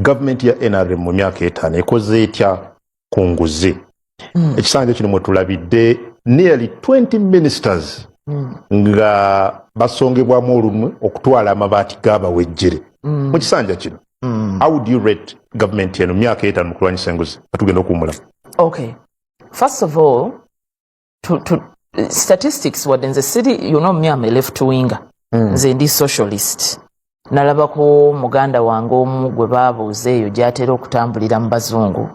Gavumenti ya NRM mu myaka 5 ekoze etya ku nguzi? Ekisanja kino mwe tulabidde nearly 20 ministers nga basongebwamu olunwe okutwala amabaati g'abawejjere mu kisanja kino. How would you rate gavumenti eno myaka 5 mu kulwanyisa enguzi? Atugenda okuwumulamu. Okay, first of all, to statistics, wadde nze siri, you know me, am a left winger. Nze ndi socialist. Nalabako muganda wange omu gwe baabuuza eyo gy'atera okutambulira mu bazungu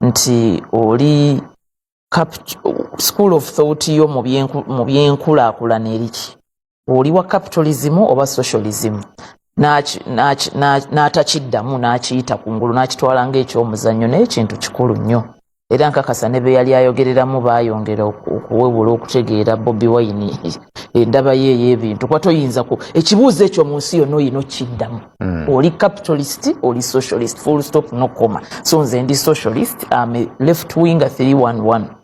nti oli school of thought yo mu byenkulaakulana eriki, oli wa capitalism oba socialism? N'atakiddamu, n'akiyita kungulu, n'akitwala ng'ekyomuzannyo. Naye ekintu kikulu nnyo, era nkakasa ne be yali ayogereramu baayongera okuwewula okutegeera Bobi Wine, endaba ye ey'ebintu, kuba toyinza ku ekibuuzo ekyo mu nsi yonna oyina okiddamu. Oli capitalist, oli socialist, full stop, no comma. So nze ndi socialist, am a left winger 311.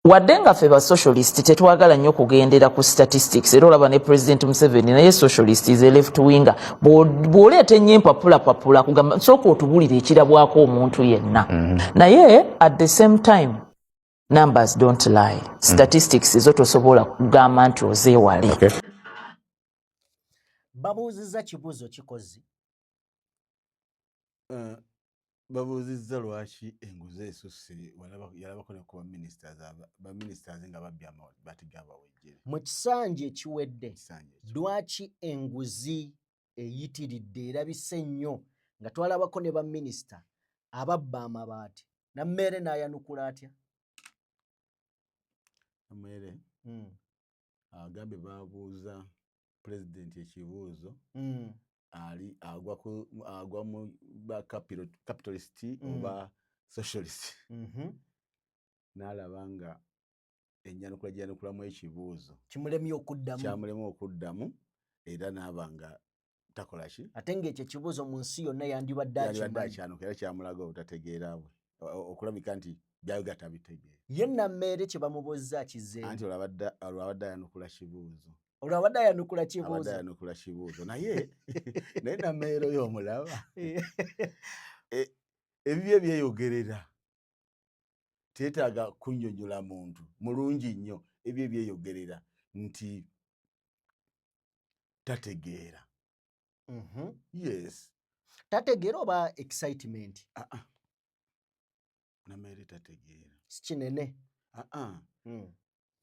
Wadde nga ffe ba socialist tetwagala nnyo kugendera ku statistics, era olaba ne President Museveni naye socialist, is a left winger. Bw'oleeta ennyo empapulapapula kugamba sooka otubulire ekirabwako omuntu yenna. Naye at the same time, numbers don't lie. Statistics zo tosobola kugamba nti ozeewale. Babuuzizza kibuuzo kikozi. Babuuzizza lwaki enguzi esusse. Yalabako ne ku baministers nga babbye amabaati g'abawejjere. Mu kisanja ekiwedde. Ekisanja ekyo. Lwaki enguzi eyitiridde, erabise nnyo, nga twalabako ne baminisita ababba amabaati? Nammeere n'ayanukula atya? Namere agambye babuuza pulezidenti ekibuuzo, ali agwa ku agwa mu ba capitalist oba socialist, n'alaba nga enyanukula gyanukulamu ekibuuzo kimulemye okuddamu. Kyamulema okuddamu, era n'aba nga takola ki. Ate ng'ekyo ekibuuzo mu nsi yonna yandibadde yalibadde akimanyi. Akyanuka, era kyamulaga obutategeera bwe, okulabika nti byayoga tabitegeera. Ye Nammeere kye bamubuuzza akizeemu. Anti olwabadde ayanukula kibuuzo. Olwo abadde ayanukula abadde kibuuzo. Ayanukula kibuuzo, naye Nammeere oyo omulaba, ebibye byeyogerera, teetaaga kunnyonnyola muntu mulungi nnyo. Ebyo byeyogerera nti tategeera. Yes. Tategeera oba excitement? Ah, ah. Nammeere tategeera. Si kinene. Ah, ah.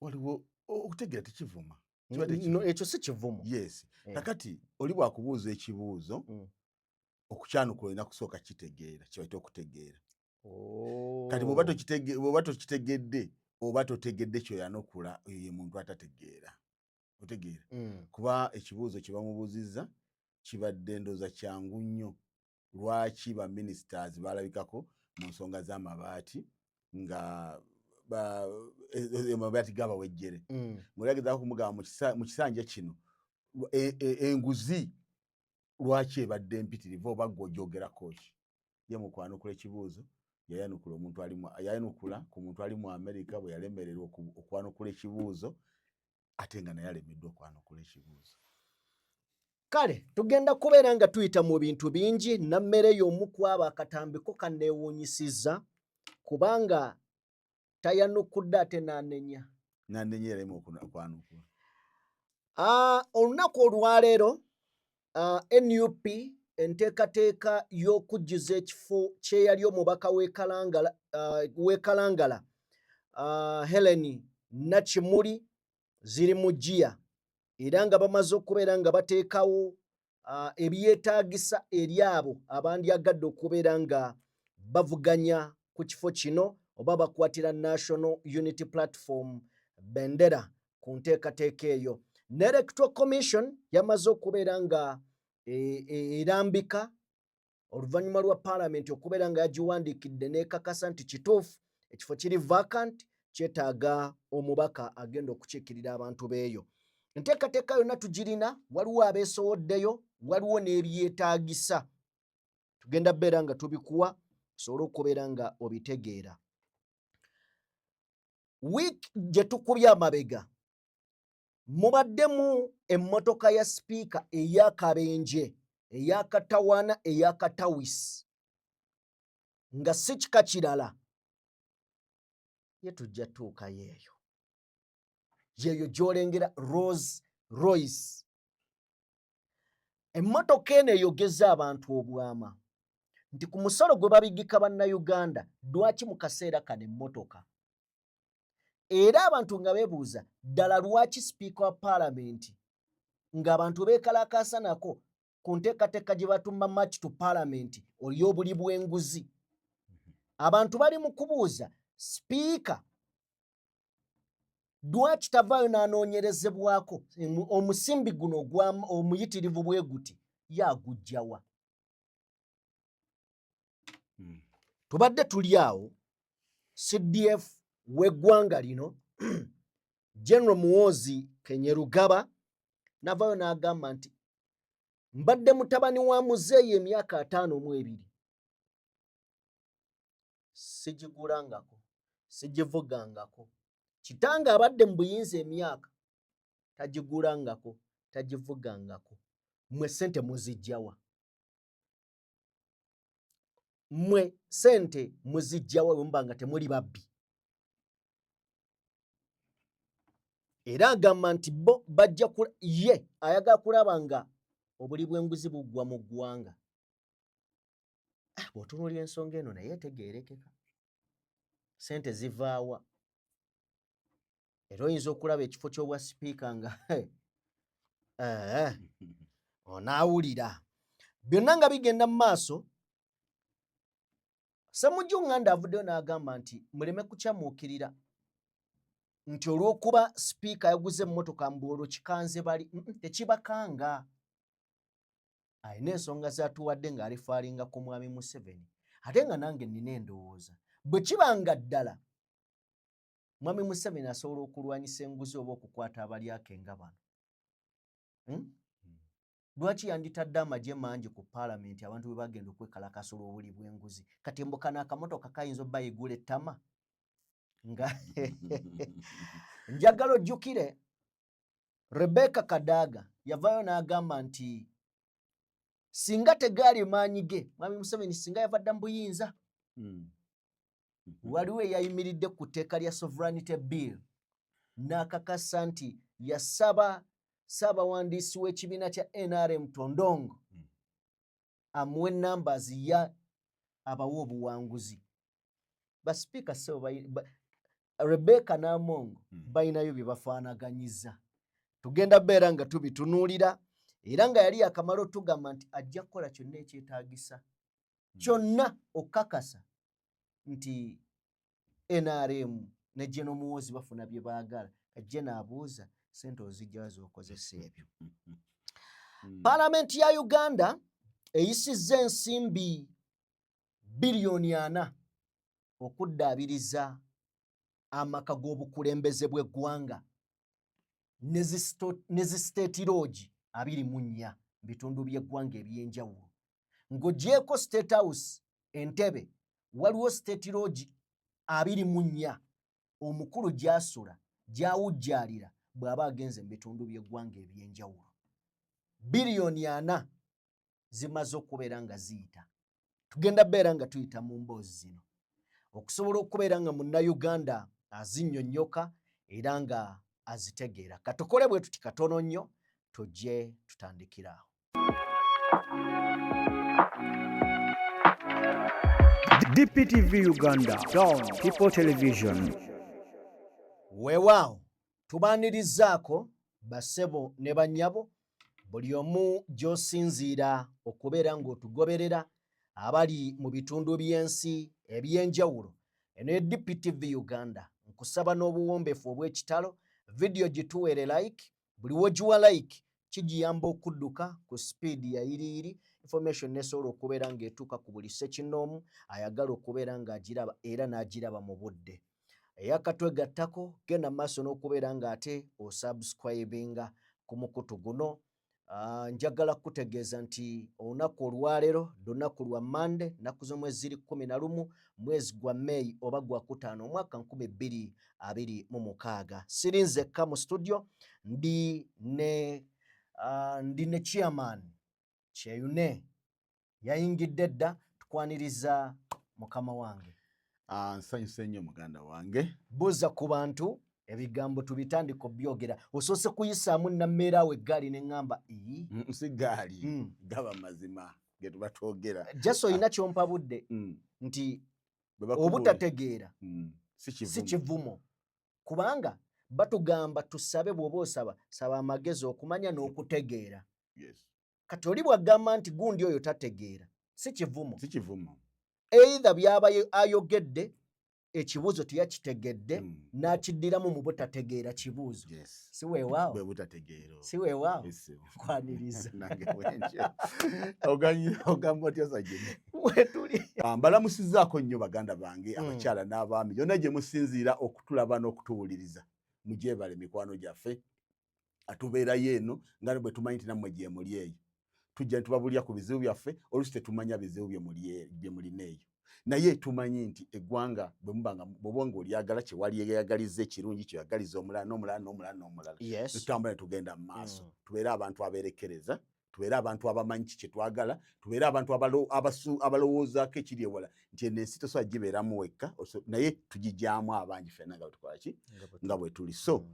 Waliwo okutegeera tekivuma. Kiba No, tekivuma. ekyo si kivumo. Yes. Kakati oli bwakubuuza ekibuuzo, okukyanukula olina kusooka kitegeera kyebaita okutegeera. Kati bw'oba tokitegedde oba totegedde kyoyanukula, oyo ye muntu atategeera, otegeera? Kuba ekibuuzo kye bamubuuzizza kibadde ndooza kyangu nnyo: lwaki ba ministers balabikako mu nsonga z'amabaati nga amabaati gabawejjere? Ng'oli kumugamba mu kisanja kino enguzi lwaki ebadde mpitirivu, oba gwe ogyogerako ki? Ye mu kwanukula ekibuuzo yayanukula omuntu ali yayanukula ku muntu ali mu Amerika bwe yalemererwa okwanukula ekibuuzo, ate nga naye alemeddwa okwanukula ekibuuzo. Kale tugenda kubeera nga tuyita mu bintu bingi. Nammere y'omu ku abo akatambiko kanneewuunyisizza, kubanga tayanukudde ate n'anenya. N'anenya, erema okwanukula. Olunaku olwaleero, NUP enteekateeka y'okujjuza ekifo kyeyali omubaka w'e Kalangala, w'e Kalangala, Helen Nakimuli ziri mu ggiya, era nga bamaze okubeera nga bateekawo ebyetaagisa eri abo abandyagadde okubeera nga bavuganya ku kifo kino oba bakwatira National Unity Platform bendera ku nteekateeka eyo. Ne Electoral Commission yamaze okubeera nga erambika oluvannyuma lwa paalamenti okubeera nga yagiwandiikidde n'ekakasa nti kituufu ekifo kiri vacant, kyetaaga omubaka agenda okukiikirira abantu beeyo. Enteekateeka yonna tugirina, waliwo abeesowoddeyo, waliwo n'ebyetaagisa, tugenda beera nga tubikuwa osobole okubeera nga obitegeera. Wiiki gye tukubye amabega mubaddemu emmotoka ya sipiika ey'akabenje. Eyakatawaana, eyakatawisi, nga si kika kirala, ye tujja tuukayo. Eyo yeyo gy'olengera Rolls Royce. Emmotoka eno eyogeza abantu obwama nti ku musolo gwe babigika Bannayuganda, lwaki mu kaseera kano emmotoka? Era abantu nga beebuuza ddala lwaki sipiika wa paalamenti, ng'abantu beekalakaasa nako ku nteekateeka gye batuma March to Parliament oly'obuli bw'enguzi, abantu bali mu kubuuza sipiika lwaki tavaayo n'anoonyerezebwako omusimbi guno omuyitirivu bwe guti yaagujjawa. Tubadde tuli awo, CDF w'eggwanga lino, General Muhoozi Kainerugaba, navayo n'agamba nti mbadde mutabani wa muzeeyi emyaka 52, sigigulangako, sigivugangako. Kitange abadde mu buyinza emyaka, tagigulangako, tagivugangako. Mmwe sente muzijjawa? Mmwe sente muzijjawa bwe muba nga temuli babbi? Era agamba nti bo bajja, ye ayagala kulaba nga obuli bw'enguzi buggwa mu ggwanga. Ah, bw'otunuulira ensonga eno naye etegeerekeka, sente zivaawa? Era oyinza okulaba ekifo ky'obwa sipiika nga onaawulira byonna nga bigenda mu maaso. Ssemujju Nganda avuddeyo n'agamba nti muleme kukyamuukirira nti olw'okuba sipiika yaguze emmotoka mbu olwo kikanze bali. Tekibakanga. Alina ensonga zatuwadde ng'alifaalinga ku Mwami Museveni, ate nga nange nina endowooza bwe kiba nga ddala Mwami Museveni asobola okulwanyisa enguzi oba okukwata abalyako engabano, Lwaki yanditadde amagye mangi ku paalamenti abantu bwe bagenda okwekalakasa olw'obuli bw'enguzi? Kati mbu kano akamotoka kayinza obbayigula ettama. Nga njagala ojjukire Rebecca Kadaga yavaayo n'agamba nti singa tegaali maanyi ge, Mwami Museveni singa yava dda mu buyinza. Waliwo eyayimiridde ku tteeka lya Sovereignty Bill n'akakasa nti yasaba ssaabawandiisi w'ekibiina kya NRM Tondong amuwe numbers ya abawe obuwanguzi. Basipiika sebo Rebecca n'Among balinayo bye bafaanaganyiza, tugenda beera nga tubitunuulira. Era nga yali yakamala otugamba nti ajja kukola kyonna ekyetaagisa kyonna okukakasa nti NRM ne General Muhoozi bafuna bye baagala. Kajje naabuuza, sente ozijjawa z'okozesa ebyo? Paalamenti ya Uganda eyisizza ensimbi 4 biliyoni okuddaabiriza amaka g'obukulembeze bw'eggwanga ne zi state lodge 24 mu bitundu by'eggwanga ebyenjawulo. Ng'ogyeko State House Entebe, waliwo state lodge 24 omukulu gy'asula, gy'awujjaalira bw'aba agenze mu bitundu by'eggwanga ebyenjawulo. 4 biliyoni zimaze okubeera nga ziyita. Tugenda beera nga tuyita mu mboozi zino okusobola okubeera nga Munnayuganda azinnyonnyoka era nga azitegeera. Katukole bwe tuti katono nnyo, tujje tutandikira awo. DPTV Uganda, Dawn People Television. Weewaawo, tubaanirizaako bassebo ne bannyabo, buli omu gy'osinziira okubeera ng'otugoberera, abali mu bitundu by'ensi ebyenjawulo. Eno ye DPTV Uganda. Nkusaba n'obuwombeefu obw'ekitalo, vidiyo gituweere like. Buli wogiwa like kigiyamba okudduka ku sipiidi ya yiriyiri, information nesobola okubeera ng'etuuka ku buli ssekinnoomu ayagala okubeera ng'agiraba era n'agiraba mu budde. Eyakatwegattako, genda maaso n'okubeera ng'ate osubscribinga ku mukutu guno. Njagala kukutegeeza nti olunaku olwaleero lunaku lwa Mande, nnaku z'omwezi ziri 11, mwezi gwa Meeyi oba gwa kutaano, omwaka 2026. Siri nzekka mu studio, ndi ne chairman. Kyeyune yayingidde dda. Tukwaniriza mukama wange. Ah, nsanyuse nnyo muganda wange. Buuza ku bantu, ebigambo tubitandika obyogera. Osoose kuyisaamu nammeera awo eggaali ne ŋŋamba ii. Si gaali. Gaba mazima ge tuba twogera. Jasi olina kyompabudde nti Bwe bakubuulira. Obutategeera Si si kivumo. Kivumo, kubanga batugamba tusabe. Bw'oba osaba, saba amagezi okumanya n'okutegeera. Kati oli bw'agamba nti gundi oyo tategeera, si kivumo. Si kivumo. Either by'aba ayogedde ekibuuzo teyakitegedde, n'akiddiramu mu butategeera kibuuzo. Si weewaawo? Bwe butategeera obwo. Si weewaawo? Yes. Kwaniriza. Nange bwentyo. Ogamba otya, Sajini? Wetuli. Ah, mbalamusizzaako nnyo baganda bange, abakyala n'abaami, yonna gye musinziira okutulaba n'okutuwuliriza. Mugyebale mikwano gyaffe, atubeerayo eno nga bwe tumanyi nti nammwe gye muli eyo. Tujja ne tubabulya ku bizibu byaffe. Oluusi tetumanya bizibu bye mulina eyo, naye tumanyi nti eggwanga bwe muba nga bw'oba ng'olyagala, kyewaliyagalizza ekirungi kyoyagaliza omulala n'omulala n'omulala n'omulala, tutambula ne tugenda mu maaso. Tubeere abantu abeerekereza, tubeere abantu abamanyi ki kye twagala, tubeere abantu abalowoozaako ekiri ewala, nti eno ensi tosobola gibeeramu wekka, naye tugijyamu abangi ffenna nga bwe tukola ki, nga bwe tuli. So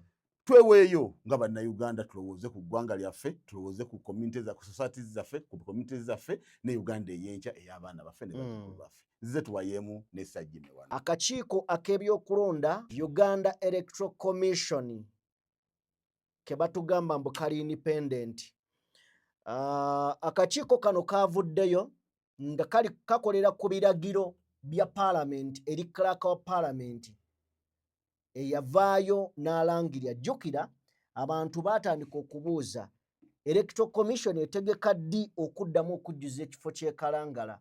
tweweeyo nga Bannayuganda, tulowooze ku ggwanga lyaffe, tulowooze ku community za ku societies zaffe, ku communities zaffe ne Uganda ey'enkya ey'abaana baffe ne bazzukulu baffe. Nzize tuwayeemu ne Sajjime wano. Akakiiko ak'ebyokulonda, Uganda Electoral Commission, ke batugamba mbu kali independent. Akakiiko kano kavuddeyo nga kali kakolera ku biragiro bya Parliament eri clerk wa Parliament eyavaayo n'alangirira. Jjukira abantu baatandika okubuuza, Electoral Commission etegeka ddi okuddamu okujjuza ekifo ky'ekalangala?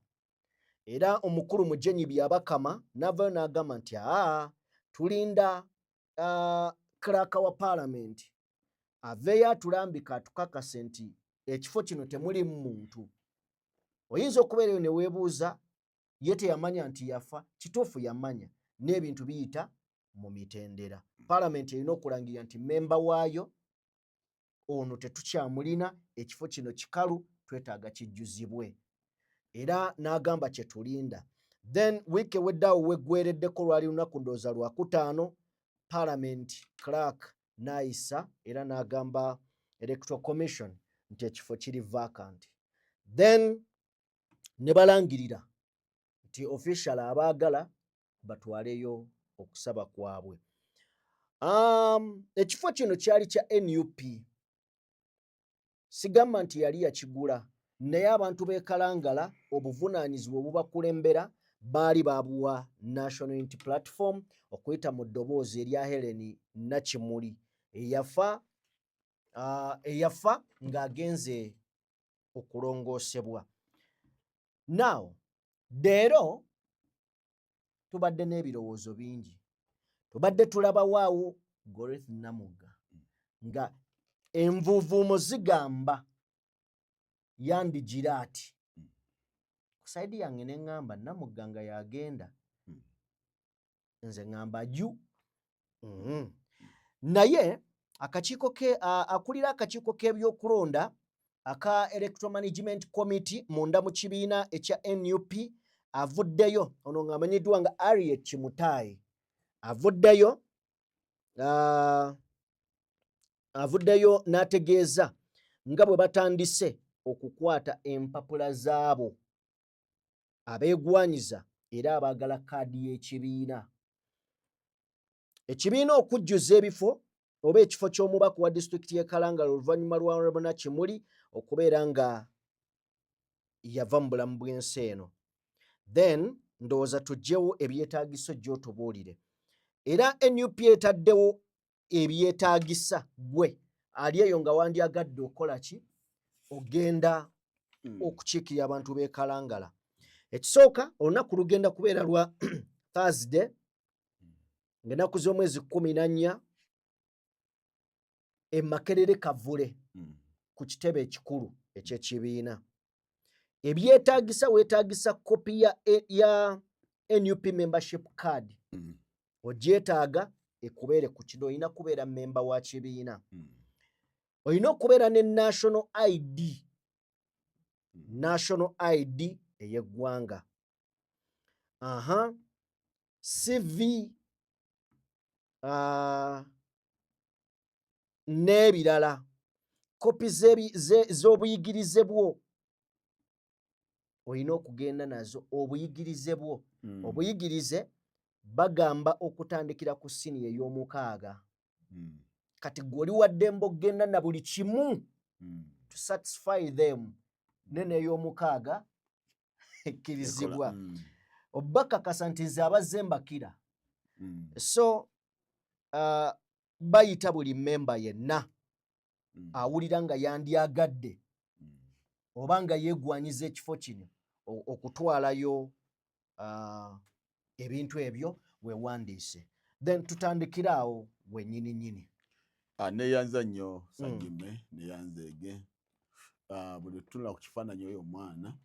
Era omukulu Mujenyi Byabakama n'avaayo n'agamba nti aa, tulinda clerk wa Parliament aveeyo atulambika, atukakase nti ekifo kino temulimu muntu. Oyinza okubeerayo ne weebuuza, ye teyamanya nti yafa? Kituufu yamanya, n'ebintu biyita mu mitendera. Paalamenti erina okulangirira nti memba waayo ono tetukyamulina, ekifo kino kikalu, twetaaga kijjuzibwe. Era n'agamba kyetulinda. Then wiiki eweddeawo weggwereddeko, lwali lunaku ndowooza lwakutaano, Parliament clerk n'ayisa era n'agamba Electoral Commission nti ekifo kiri vacant. Then ne balangirira nti official abaagala batwaleyo okusaba kwabwe. Ekifo kino kyali kya NUP. Sigamba nti yali yakigula, naye abantu b'e Kalangala obuvunaanyizibwa obubakulembera baali babuwa National Unity Platform okuyita mu ddoboozi erya Helen Nakimuli eyafa ng'agenze okulongoosebwa. Now leero tubadde n'ebirowoozo bingi, tubadde tulabawaawo Goreth Namugga nga envuuvuumo zigamba yandigira ati. Ku side yange ne ŋŋamba Namugga nga yagenda. Nze ŋŋamba ju. Naye akakiiko ke akulira akakiiko k'ebyokulonda aka Electoral Management Committee munda mu kibiina ekya NUP avuddeyo, ono ng'amanyiddwa nga Harriet Kimutayi, avuddeyo n'ategeeza nga bwe batandise okukwata empapula zaabo abeegwanyiza era abaagala kaadi y'ekibiina, ekibiina okujjuza ebifo oba ekifo ky'omubaka wa disitulikiti y'e Kalangala oluvannyuma lwa Honorable Nakimuli okubeera nga yava mu bulamu bw'ensi eno. Then ndowooza tuggyewo ebyetaagisa ojja otubuulire. Era NUP etaddewo ebyetaagisa gwe ali eyo nga wandyagadde okukola ki, ogenda okukiikirira abantu b'e Kalangala. Ekisooka, olunaku lugenda kubeera lwa Thursday ng'ennaku z'omwezi 14 e Makerere Kavule ku kitebe ekikulu ekyekibiina. Ebyetaagisa, weetaagisa kopi ya NUP membership card. Ogyetaaga ekubeere ku kino, olina kubeera memba wa kibiina. Olina okubeera ne national ID. National ID ey'eggwanga, aha, CV n'ebirala, kopi z'obuyigirize bwo olina okugenda nazo, obuyigirize bwo. Obuyigirize bagamba okutandikira ku siniya ey'omukaaga. Kati gwe oli waddembe okugenda na buli kimu to satisfy them, n'ey'omukaaga ekkirizibwa. Obakakasa nti nze abazze mbakira. So bayita buli memba yenna awulira nga yandyagadde oba nga yeegwanyiza ekifo kino okutwalayo ebintu ebyo weewandiise, then tutandikire awo wennyini nnyini. Ah, neyanza nnyo Sagime, neyanzeege. Ah, buli tutunula ku kifaananyi oyo omwana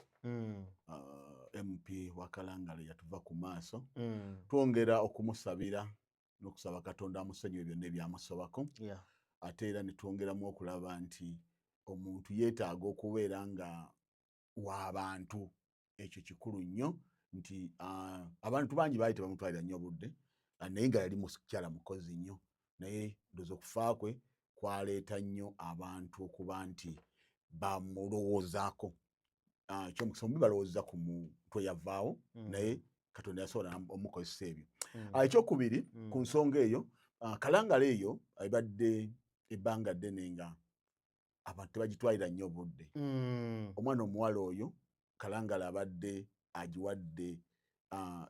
MP wa Kalangala yatuva ku maaso, twongera okumusabira n'okusaba Katonda amusonyiwe byonna ebyamusobako. Ate era ne twongeramu okulaba nti omuntu yeetaaga okubeera nga w'abantu. Ekyo kikulu nnyo nti abantu bangi baali tebamutwalira nnyo obudde, naye nga yali mukyala mukozi nnyo, naye ndowooza okufa kwe kwaleeta nnyo abantu okuba nti bamulowoozaako. Ekyomukisa omubi balowooza ku muntu eyavaawo, naye Katonda yasobola omukozesa ebyo. Ekyokubiri, ku nsonga eyo, Kalangala eyo ebadde ebbanga ddene nga abantu tebagitwalira nnyo obudde. Omwana omuwala oyo Kalangala abadde agiwadde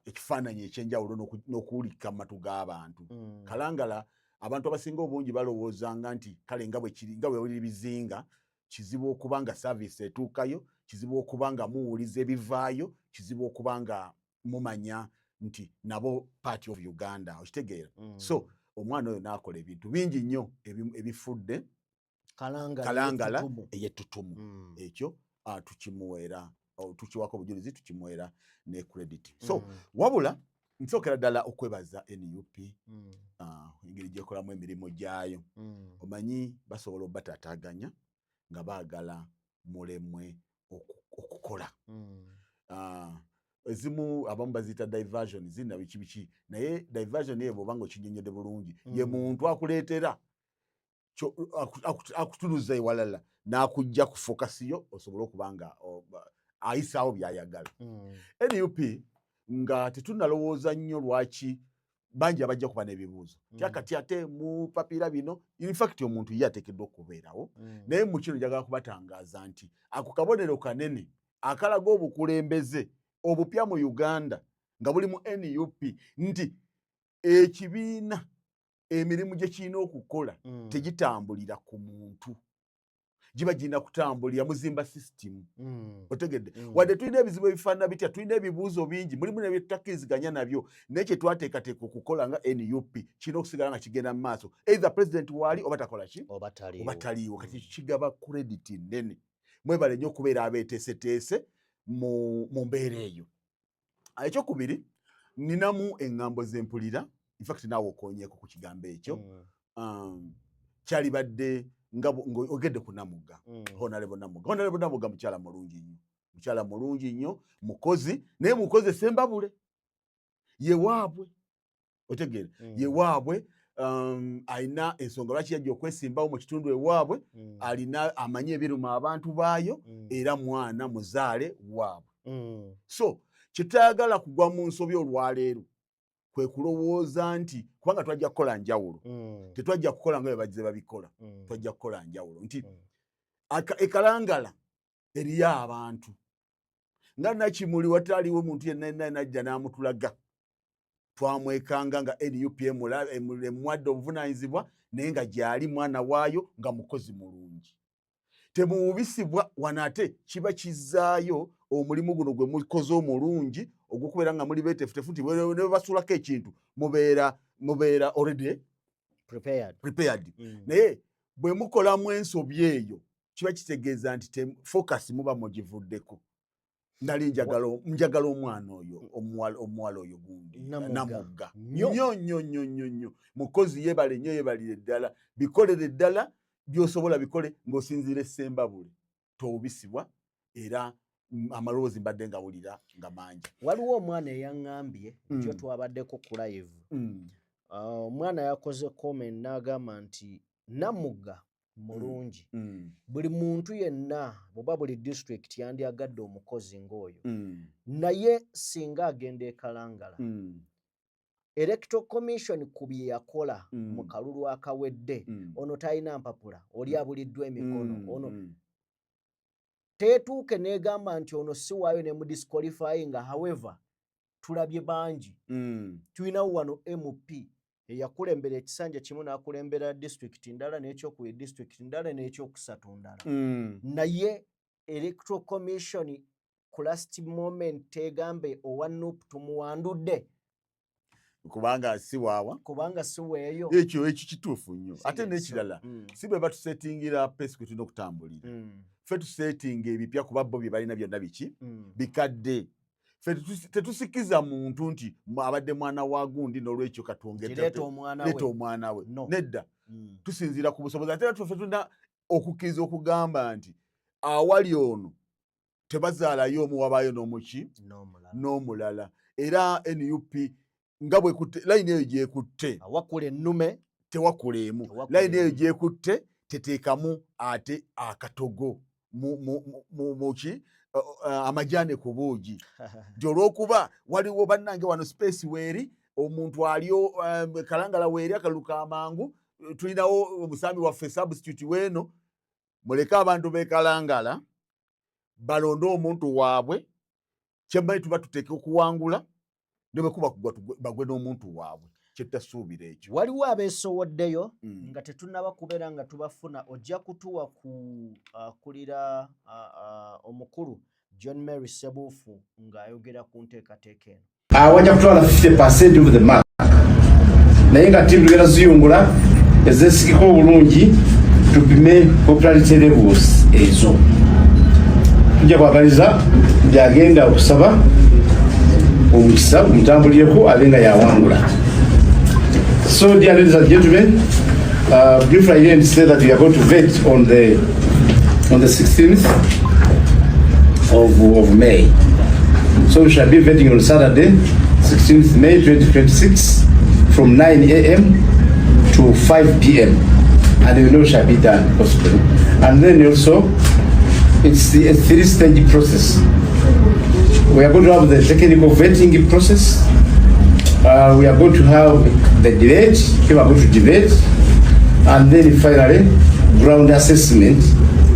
ekifaananyi ekyenjawulo n'okuwulikika mu matu g'abantu. Kalangala abantu abasinga obungi balowoozanga nti kale nga bwe kiri, nga bwe buli bizinga, kizibu okuba nga service etuukayo, kizibu okuba nga muwuliza ebivaayo, kizibu okuba nga mumanya nti nabo part of Uganda, okitegeera? So omwana oyo n'akola ebintu bingi nnyo ebifudde Kalangala Kalangala ey'ettutumu. Ey'ettutumu. Ekyo tukimuweera, tukiwako obujulizi, tukimuweera ne credit. So wabula nsookera ddala okwebaza NUP engeri gyekolamu emirimu gyayo. Omanyi basobola obataataaganya nga baagala mulemwe okukola. Ezimu abamu baziyita diversion, zina biki biki, naye diversion eyo bw'oba nga okinnyonnyodde bulungi, ye muntu akuleetera akutunuza ewalala n'akujja ku focus yo osobole okuba nga ayisaawo by'ayagala. NUP nga tetunnalowooza nnyo lwaki bangi abajja kuba n'ebibuuzo kati ate mu papiira bino. Infact omuntu ye ateekeddwa okubeerawo, naye mu kino njagala kubatangaaza nti ako kabonero kanene akalaga obukulembeze obupya mu Uganda nga buli mu NUP, nti ekibiina emirimu gye kirina okukola tegitambulira ku muntu, giba girina kutambulira muzimba sisitimu. Otegedde? Wadde tulina ebizibu ebifaanana bitya, tulina ebibuuzo bingi, mulimu nebyetutakkiriziganya nabyo, naye kyetwateekateeka okukola nga NUP kirina okusigala nga kigenda mu maaso, either president waali oba takola ki, oba taliiwo. Oba taliiwo. Kati kigaba credit nnene. Mwebale nnyo okubeera abeeteeseteese mu mbeera eyo. Ekyokubiri, ninamu eŋŋambo zempulira, infact naawe okonyeeko ku kigambo ekyo. Kyalibadde nga ng'ogedde ku Namugga, Honorable Namugga. Honorable Namugga mukyala mulungi nnyo, mukyala mulungi nnyo, mukozi, naye mukozi Sembabule ye waabwe, otegeera? Ye waabwe, alina ensonga lwaki yajja okwesimbawo mu kitundu ewaabwe. Alina amanyi ebiruma abantu baayo, era mwana muzaale waabwe. So kyetayagala kugwa mu nsobi olwaleero kwe kulowooza nti kubanga twajja kukola njawulo, tetwajja kukola nga bwe bazze babikola. Twajja kukola njawulo nti ekalangala eriyo abantu nga Nakimuli, wataliwo muntu yenna yenna najja n'amutulaga, twamwekanga nga NUP emuwadde obuvunaanyizibwa, naye nga gyali mwana waayo nga mukozi mulungi. Temuwubisibwa wano, ate kiba kizzaayo omulimu guno gwe mukoze omulungi ogw'okubeera nga muli beetefutefu nti ne bwe basuulako ekintu mubeera already prepared. Prepared. Naye bwe mukolamu ensobi eyo, kiba kitegeeza nti focus muba mugivuddeko. Nali njagala omwana oyo omuwala oyo gundi. Namugga. Namugga. Nnyo. Nnyo nnyo nnyo nnyo nnyo mukozi, yeebale nnyo, yeebalire ddala, bikolere ddala byosobola bikole ng'osinziira Essembabule, towubisibwa. Era amaloboozi mbadde ngawulira nga mangi. Waliwo omwana eyaŋŋambye kyo twabaddeko ku live. Omwana yakoze comment n'agamba nti Namugga mulungi. Buli muntu yenna oba buli disitulikiti yandyagadde omukozi ng'oyo. Naye singa agenda e Kalangala, Electoral Commission ku bye yakola mu kalulu akawedde, ono talina mpapula, oli abuliddwa emikono, ono teetuuke n'egamba nti ono si waayo ne mudisqualifyinga. However, tulabye bangi. Tulinawo wano MP eyakulembera ekisanja kimu n'akulembera disitulikiti ndala, n'ekyokubiri disitulikiti ndala, n'ekyokusatu ndala. Naye Electoral Commission ku last moment tegambe owa NUP tumuwandudde. Kubanga si waawa. Kubanga si weeyo. Ekyo kituufu nnyo. Ate n'ekirala, si bwe batusetingira pace kwe tulina okutambulira. Ffe tusetinga ebipya, kuba bo bye balina byonna biki? Bikadde. Ffe tetusikiza muntu nti abadde mwana wa gundi, n'olwekyo katwongere Kireeta omwana leeta we. omwana we. No. Nedda. Tusinziira ku busobozi. Ate era ffe tulina okukkiriza okugamba nti awali ono tebazaalayo omu, wabaayo n'omuki? N'omulala. N'omulala. Era NUP nga bwekutte layini eyo gyekutte, Awakula ennume. Tewakula emu. Tewakula Layini eyo emu. gyekutte teteekamu ate akatogo muki, amajaane ku buugi, nti olw'okuba waliwo bannange wano space weeri, omuntu ali Kalangala weeri, akalulu kamangu, tulinawo omusambi waffe substitute weeno. Muleke abantu b'e Kalangala balonde omuntu waabwe. Kyemmanyi, tuba tuteeka okuwangula, ne bwe kuba kugwa bagwe n'omuntu waabwe. Kyetutasuubira ekyo. Waliwo abeesowoddeyo nga tetunnaba kubeera nga tubafuna. Ojja kutuwa ku kulira omukulu John Mary Sebuufu ng'ayogera ku nteekateeka eno. Awajja kutwala 50% of the mark, naye nga tiimu tugenda ziyungula ezesigika obulungi, tupime popularity levels ezo. Tujja kwagaliza byagenda okusaba omukisa gumutambulireko abe nga yawangula. So dear ladies and gentlemen, briefly I didn't say that we are going to vet on the 16th of May. So we shall be vetting on Saturday, 16th May 2026, from 9 a.m. to 5 p.m. And we know shall be done, possibly. And then also, it's a three-stage process. We are going to have the technical vetting process. We are going to have the debate, people are going to debate, and then finally, ground assessment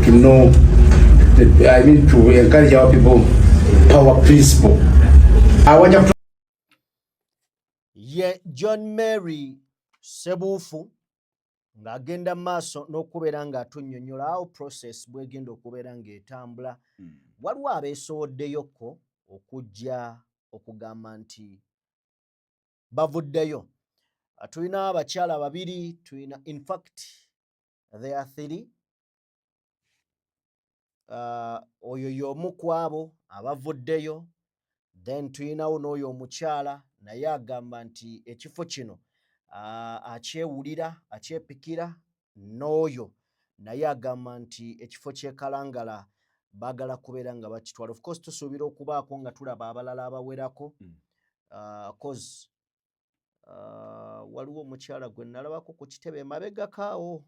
to know, I mean, to encourage our people power principle. Awajja Ye John Mary Sebuufu ng'agenda mu maaso n'okubeera ng'atunnyonnyola awo process bw'egenda okubeera ng'etambula. Waliwo abeesowoddeyokko okujja okugamba nti bavuddeyo. Tulina abakyala babiri, tulina, in fact there are three. Oyo y'omu ku abo abavuddeyo. Then tulinawo n'oyo omukyala naye agamba nti ekifo kino akyewulira, akyepikira. N'oyo naye agamba nti ekifo ky'e Kalangala baagala kubeera nga bakitwala. Of course tusuubira okubaako nga tulaba abalala abawerako. Cause waliwo omukyala gwe nalabako ku kitebe emabegako awo.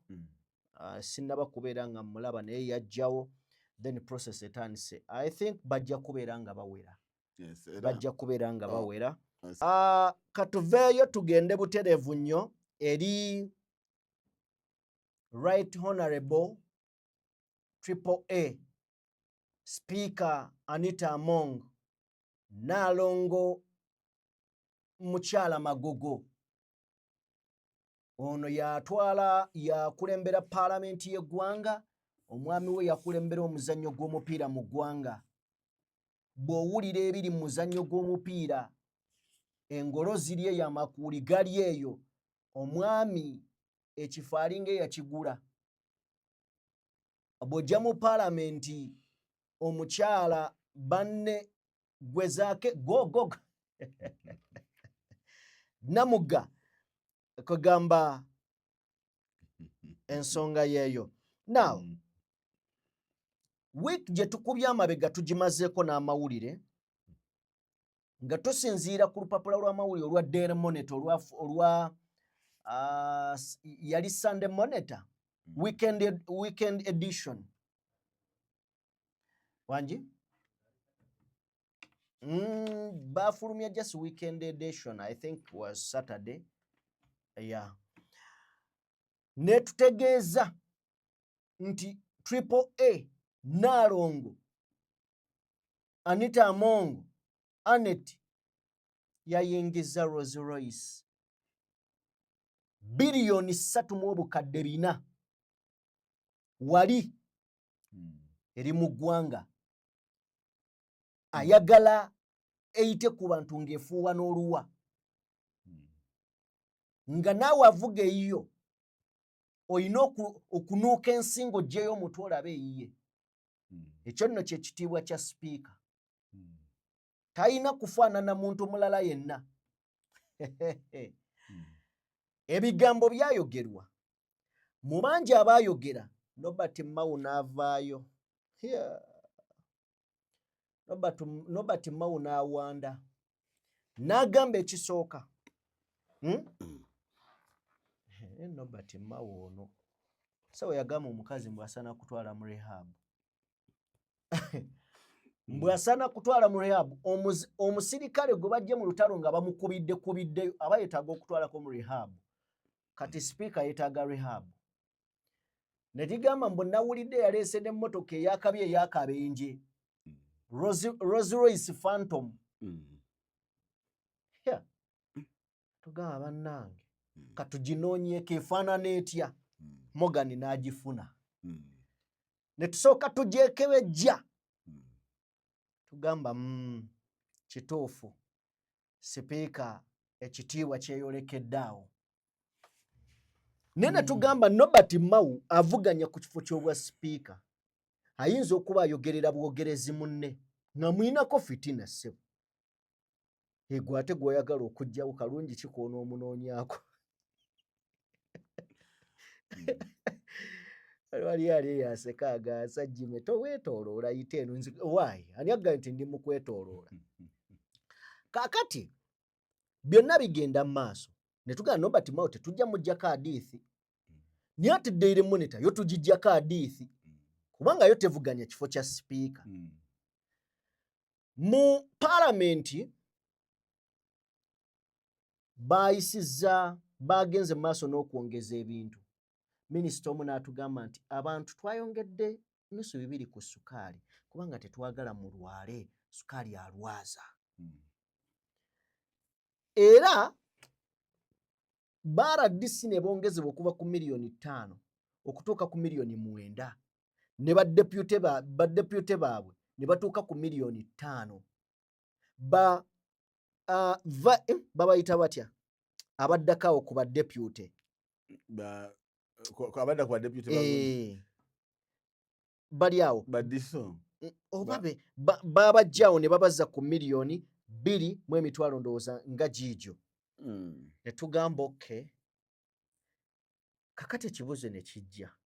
Sinnaba kubeera nga mmulaba, naye yajjawo. Then process etandise. I think bajja kubeera nga bawera. Yes, era Bajja kubeera nga Oh, bawera. yes. Katuveeyo tugende butereevu nnyo eri Right Honorable Triple A Speaker Anita Among, Naalongo Mukyala Magogo. Ono yatwala, yakulembera paalamenti y'eggwanga. Omwami we yakulembera omuzannyo gw'omupiira mu ggwanga. Bw'owulira ebiri mu muzannyo gw'omupiira, engolo ziri eyo, amakuuli gali eyo. Omwami ekifo alinga eyakigula. Bw'ojja mu paalamenti, omukyala banne gwezaake gogo Namugga kugamba ensonga yeeyo. Now, Wiiki gye tukubye amabega tugimazeeko n'amawulire nga tusinziira ku lupapula lw'amawulire olwa Daily Monitor olwa yali Sunday Monitor weekend edition wangi bafulumya just weekend edition, I think was Saturday, yeah, netutegeeza nti Triple A Naalongo Anita Among Anet yayingiza Rolls Royce 3,400 billion wali eri mu ggwanga. Ayagala eyite ku bantu ng'efuuwa n'oluwa nga naawe avuga eyiyo olina okunuuka ensingo ggyeyo omutwe olabe eyiye. Ekyo nno kyekitiibwa kya sipiika. Talina kufaanana muntu mulala yenna. Ebigambo byayogerwa mu bangi abaayogera. Nobert Mao n'avaayo. Yeah. Nobert Mao n'awanda n'agamba ekisooka, Nobert Mao ono sawe yagamba omukazi mbw asaana kutwala mu rehab, mbw asaana kutwala mu rehab. Omusirikale gwe bajje mu lutalo nga bamukubidde kubiddeyo aba yeetaaga okutwalako mu rehab. Kati sipiika yeetaaga rehab. Ne ligamba mbu nawulidde yaleese n'emmotoka eyakabi ey'akabenje, Rolls Royce Phantom. Yeah. Tugamba bannange, katuginoonyeeko efaanana etya. Morgan n'agifuna ne tusooka tugyekebejja. Tugamba kituufu sipiika ekitiibwa kyeyolekedde awo, naye ne tugamba Nobert Mao avuganya ku kifo ky'obwa sipiika ayinza okuba ayogerera bwogerezi munne nga mwinako fitina. Ssebo, egwe ate gw'oyagala okuggyawo kalungi kikoona omunoonyaako. Wali ali eyaseka agaasa jime toweetooloola yite eno nzi waayi ani agambye nti ndi mu kwetooloola? Kaakati byonna bigenda mu maaso ne tugamba Nobert Mao tetujja muggyako adiithi, naye ate Daily Monitor yo tugiggyako adiithi kubanga yo tevuganya kifo kya sipiika. Mu paalamenti baayisizza, bagenze mu maaso n'okwongeza ebintu. Minisita omu n'atugamba nti abantu twayongedde 2.5 ku sukaali kubanga tetwagala mulwale, sukaali alwaza. Era ba RDC ne bongezebwa okuva ku 5 miliyoni okutuuka ku 9 miliyoni, ne badepute baabwe ne batuuka ku 5 miliyoni. Ba babayita batya abaddako awo ku badepute? Abadda ku badepute? Eh, bali awo. Badiso. Oba be babajjaawo ne babazza ku 2 miliyoni ndowooza nga giigyo. Ne tugamba okay, kakati ekibuuzo ne kijja,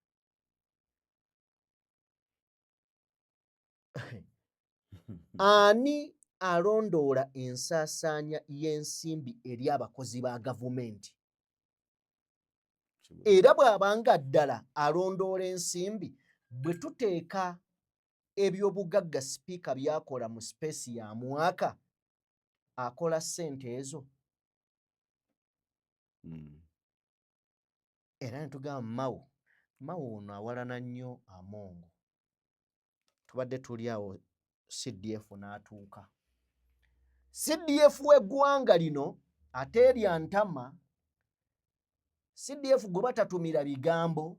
ani alondoola ensaasaanya y'ensimbi eri abakozi ba gavumenti? Era bw'abanga ddala alondoola ensimbi, bwe tuteeka ebyobugagga sipiika by'akola mu space ya mwaka, akola ssente ezo? Era ne tugamba Mao, Mao ono awalana nnyo Amongo. Tubadde tuli awo, CDF n'atuuka. CDF w'eggwanga lino ate erya ntama. CDF gwe batatumira bigambo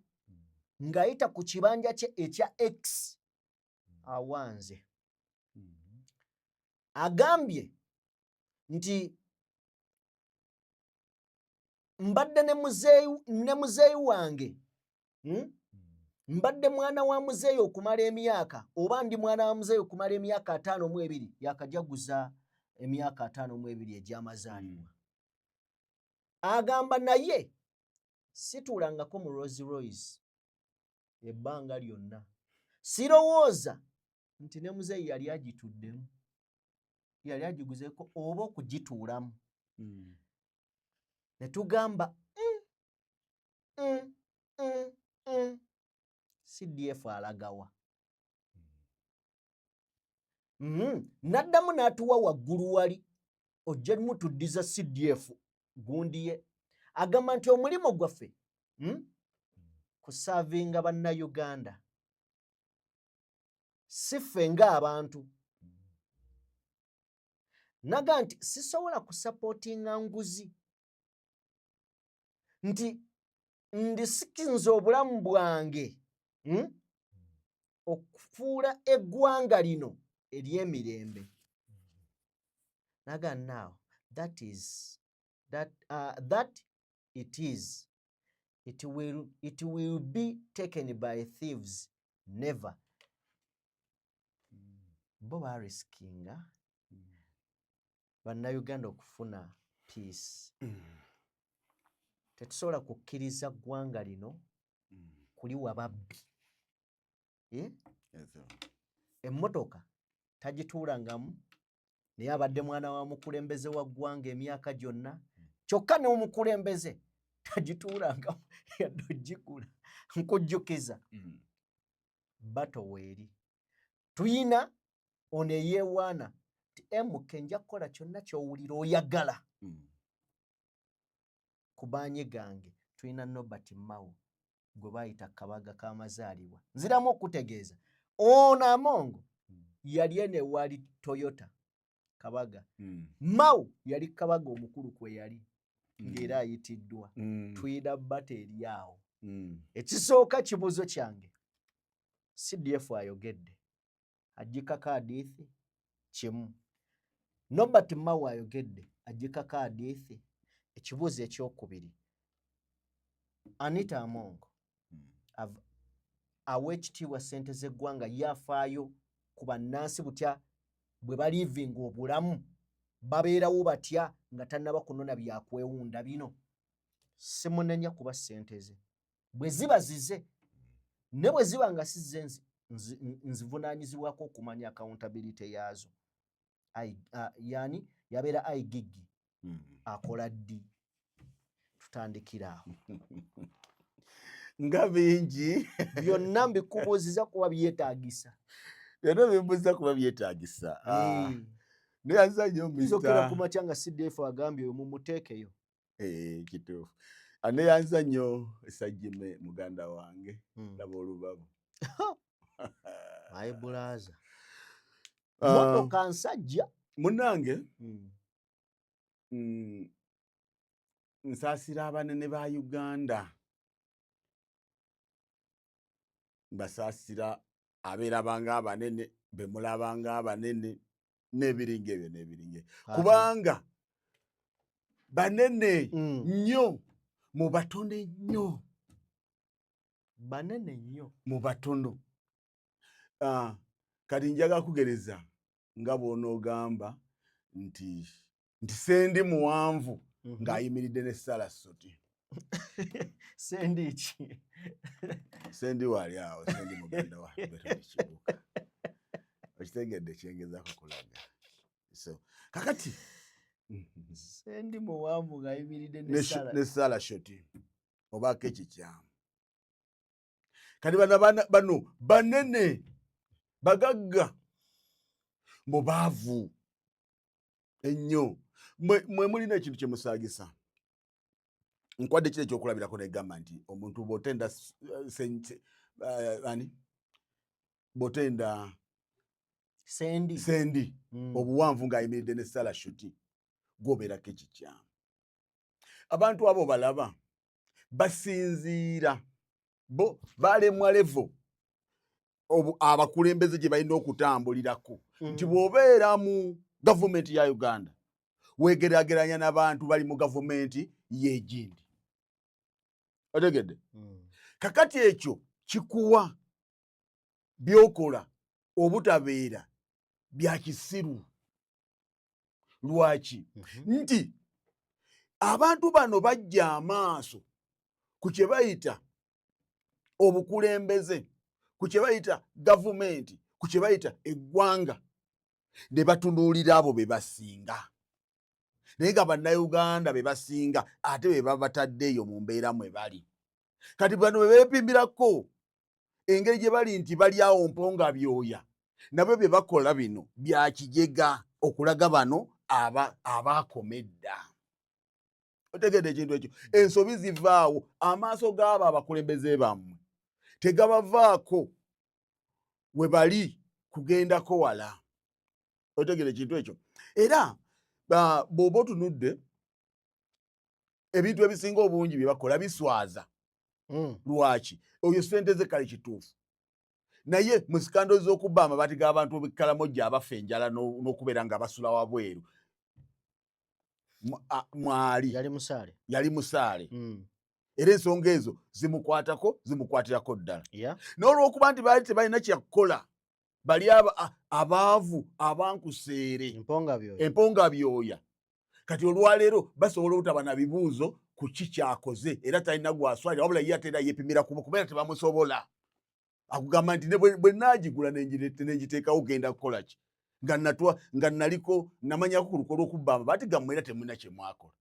ng'ayita ku kibanja kye ekya X awanze agambye nti mbadde ne muzeeyi wange, Mbadde mwana wa muzeeyi okumala emyaka, oba ndi mwana wa muzeeyi okumala emyaka 52, yakajaguza emyaka 52 egy'amazaalibwa. Agamba naye situulangako mu Rolls Royce ebbanga lyonna. Sirowooza nti ne muzeeyi yali agituddemu, yali agiguzeeko oba okugituulamu. Ne tugamba CDF alagawa? N'addamu n'atuwa waggulu wali ojja mutuddiza CDF gundi ye agamba nti omulimu gwaffe Kusaavinga bannayuganda, si ffe ng'abantu. Naga nti sisobola kusapootinga nguzi, nti ndisikinza obulamu bwange Okufuula eggwanga lino ery'emirembe. Naga now that is that, that it is it will be taken by thieves, never. Bo barisikinga bannayuganda okufuna peace. Tetusobola kukkiriza ggwanga lino kuliwa babbi, eh? Emmotoka tagituulangamu, naye abadde mwana wa mukulembeze wa ggwanga emyaka gyonna, kyokka n'omukulembeze tagituulangamu yadde ogigula. Nkujjukiza bato weeri tuyina ono eyeewaana ti MK nja kukola kyonna ky'owulira oyagala ku maanyi gange. Tulina Norbert Mao gwe bayita Kabaga k'amazaalibwa. Nziramu okutegeeza, ono Amongo yali eno ewali Toyota Kabaga. Mao yali Kabaga omukulu kwe yali ng'era ayitiddwa. Tuyina bata eri awo. Ekisooka, kibuuzo kyange, CDF ayogedde agikako adiithi kimu, Norbert Mao ayogedde agikako adiithi. Ekibuuzo ekyokubiri, Anita Amongo awa ekitiibwa ssente z'eggwanga, yafaayo ku bannansi butya bwe baliivinga obulamu, babeerawo batya nga tannaba kunona byakwewunda bino? Simunenya kuba ssente ze bwe ziba zize, ne bwe ziba nga sizze nzivunaanyizibwako okumanya accountability yaazo. Yani yabeera IGG akola ddi? Tutandikira awo. Nga bingi. Byonna mbikubuuziza kuba byetaagisa. Byonna bimbuuziza kuba byetaagisa. Neyanza nnyo. Nzokera ku makya nga CDF agambye oyo mumuteekeyo. Kituufu. Neyanza nnyo Esajjime muganda wange. Laba olubabu. My brother, motoka nsajja. Munnange, nsaasira abanene ba Uganda, mbasaasira abeerabanga abanene, bemulabanga abanene n'ebiringa ebyo n'ebiringa ebyo, kubanga banene nnyo mu batono ennyo. Banene nnyo. Mu batono. Kati njaga kugereza nga bw'onoogamba nti sendi muwanvu ng'ayimiridde ne Salasoti. Sendi ki? Sendi waali awo, sendi muganda wa Kibuuka. Okitegedde kyengezako kulaga? So kakati Sendi muwanvu ng'ayimiridde ne Salashoti obaako ekikyamu. Kati bano bano banene, bagagga mubaavu ennyo. Mwe mulina ekintu kyemusaagisa. Nkwadde kiri ekyokulabirako negamba nti omuntu bwotenda ani bwotenda Sendi, sendi obuwanvu ng'ayimiridde ne Salashuti, gwobeerako ekikyamu. Abantu abo balaba basinziira bo balemwa level abakulembeze gye balina okutambulirako nti bw'obeera mu gavumenti ya Uganda wegeraageranya n'abantu bali mu gavumenti y'egindi, otegedde? Kakati ekyo kikuwa byokola obutabeera bya kisiru. Lwaki? Nti abantu bano bajja amaaso ku kye bayita obukulembeze. ku kye bayita gavumenti, ku kye bayita eggwanga, ne batunuulira abo be basinga, naye nga Bannayuganda be basinga ate be babatadde eyo mu mbeera mwe bali. Kati bano bwe beepimbirako engeri gye bali nti bali awo mponga byoya, nabo bye bakola bino bya kijega okulaga bano abaakoma edda. Otegedde ekintu ekyo? Ensobi zivaawo, amaaso g'abo abakulembeze bammwe tegabavaako we bali kugendako wala. Otegedde ekintu ekyo? Era bw'oba otunudde ebintu ebisinga obungi bye bakola biswaza. Lwaki? Oyo sente ze kale kituufu, naye mu scandal z'okubba amabaati g'abantu b'e Karamoja abafa enjala n'okubeera nga basula wabweru mwali. Yali musaale. Yali musaale. Era ensonga ezo zimukwatako, zimukwatirako ddala. N'olwokuba nti baali tebalina kyakukola, bali abaavu abankuseere. Emponga byoya. Emponga byoya. Kati olwaleero basobola obutaba na bibuuzo ku ki kyakoze, era talina gwaswalira, wabula ye ate era yeepimira kubo kubeera tebamusobola. Akugamba nti bwe naagigula nengiteekawo, genda kukola ki nga natwa nga naliko namanyako ku luko lw'okubba amabaati gammwe, era temulina kye mwakola.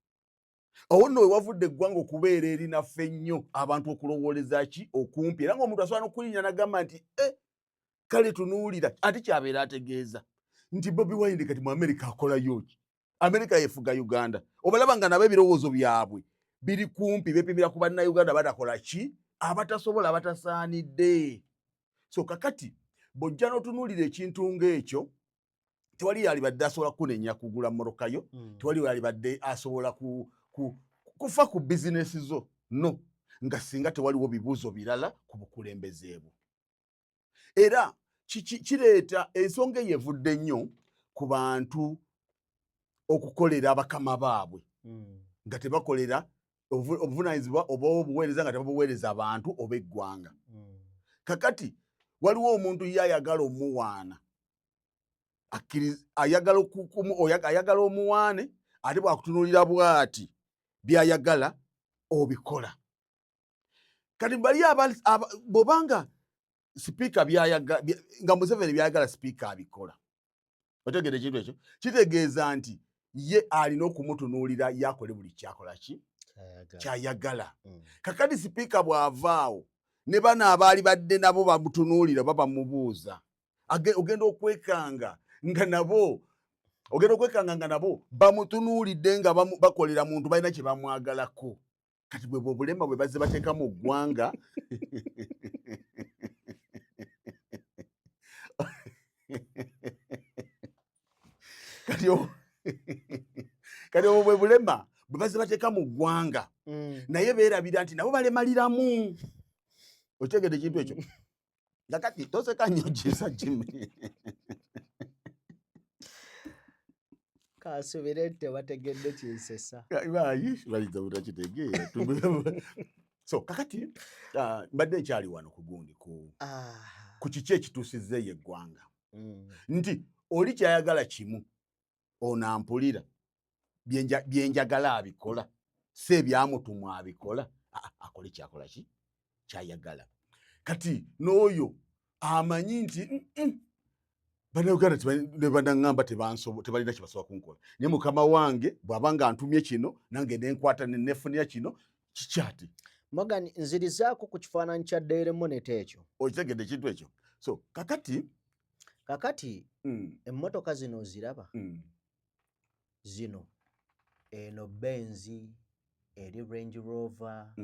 Awo nno we wavudde eggwanga okubeera erinaffe ennyo, abantu okulowooleza ki okumpi, era ng'omuntu asobola n'okulinnya nagamba nti e kale tunuulira, ate kyabeera ategeeza nti Bobi Wine kati mu Amerika akolayo ki? Amerika yefuga Uganda. Obalaba nga nabo ebirowoozo byabwe biri kumpi, bepimira ku Bannayuganda batakola ki, abatasobola, abatasaanidde. So kakati bw'ojja n'otunuulira ekintu ng'ekyo, tewali yalibadde asobola kunenya kugula mmoroka yo. Tewali yalibadde asobola kufa ku bizinesi zo, no nga singa tewaliwo bibuuzo birala ku bukulembeze bwo. Era kireeta ensonga eyo evudde nnyo ku bantu okukolera bakama baabwe nga tebakolera obuvunanyizibwa oba obuweereza, nga tebabuweereza abantu oba eggwanga. Kakati waliwo omuntu ye ayagala omuwaana, ayagala omuwaane, ate bwakutunuulira bw'ati byayagala obikola. Kati bali bwobanga sipiika nga Museveni byayagala sipiika abikola, otegeera ekintu ekyo? Kitegeeza nti ye alina okumutunuulira yakole buli kyakola ki kyayagala. Kakati sipiika bw'avaawo, ne bano abaali badde nabo bamutunuulira oba bamubuuza, ogenda okwekanga nga nabo bamutunuulidde nga bakolera muntu, balina kye bamwagalako. Kati bwe obulema bwe bazze bateeka mu ggwanga. Kati obwo bwe bulema bwe bazze bateeka mu ggwanga, naye beerabira nti nabo balemaliramu. Okitegedde ekintu ekyo? Kakati toseka nnyo, Gisa Jimmy. Kansubire nti tebategedde kinsesa. Bayinza butakitegeera. So kakati mbadde nkyali wano ku gundi ku kiki ekituusizza eyo eggwanga, nti oli kyayagala kimu, ono ampulira byenjagala abikola, si ebyamutumwa abikola, akole kyakola ki kyayagala. Kati n'oyo amanyi nti Bannayuganda ne banaŋŋamba tebalina kye basobola kunkola, naye mukama wange bw'aba nga antumye kino, nange nenkwata nenefunira kino kikyati. Morgan, nzirizaako ku kifaananyi kya Daily Monitor ekyo. Okitegedde ekintu ekyo? So kakati Kakati emmotoka zino oziraba? Zino eno Benz, eri Range Rover,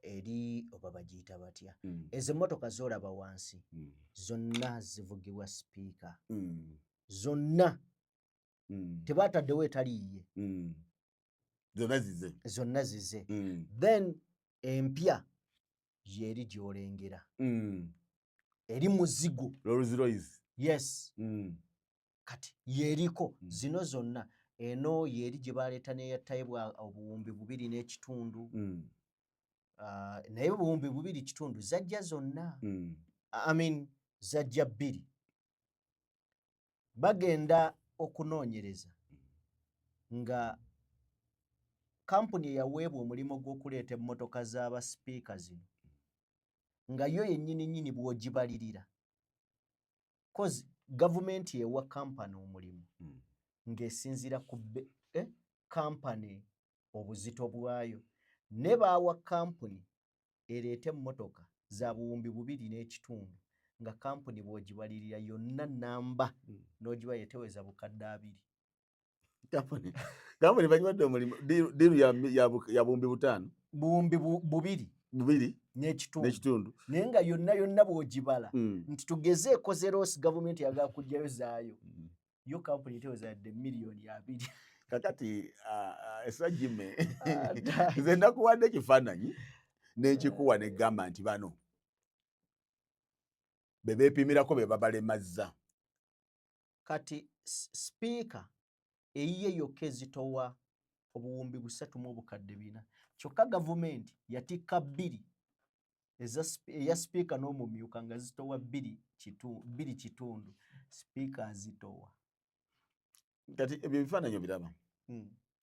eri oba bagiyita batya, ezo emmotoka z'olaba wansi, zonna zivugibwa sipiika, zonna. Tebataddewo etali yiye. Zonna zize. Zonna zize. Then empya yeri gy'olengera, eri muzigo. Rolls Royce. Yes. Kati yeriko. Zino zonna, eno yeri gye baleeta neyattayibwa 2500. Naye 2500 zajja zonna. I mean, zajja bbiri. Bagenda okunoonyereza nga kampuni eyaweebwa omulimu gw'okuleeta emmotoka z'abasipiika zino. Nga yo yennyini nnyini bw'ogibalirira, cause gavumenti ewa kampani omulimu ng'esinziira ku kampani obuzito bwayo, ne baawa kampuni ereete emmotoka za 2500, nga kampuni bw'ogibalirira yonna namba n'ogiba yeteweza 20,000. Kampuni bagiwadde omulimu, deal ya 5000. 2000. Bubiri. N'ekitundu. N'ekitundu. Naye nga yonna yonna bw'ogibala nti tugeze ekoze loss, gavumenti yagala kuggyayo zaayo, yo kampuni eteweza yadde miliyoni 20. Kakati esajime nze nakuwadde ekifaananyi nenkikuwa negamba nti bano be beepimirako be babalemazza. Kati sipiika eyiye yokka ezitowa 3400, kyokka gavumenti yatikka bbiri eya sipiika n'omumyuka nga zitowa 2.5, sipiika azitowa. Kati ebyo ebifaananyi obiraba?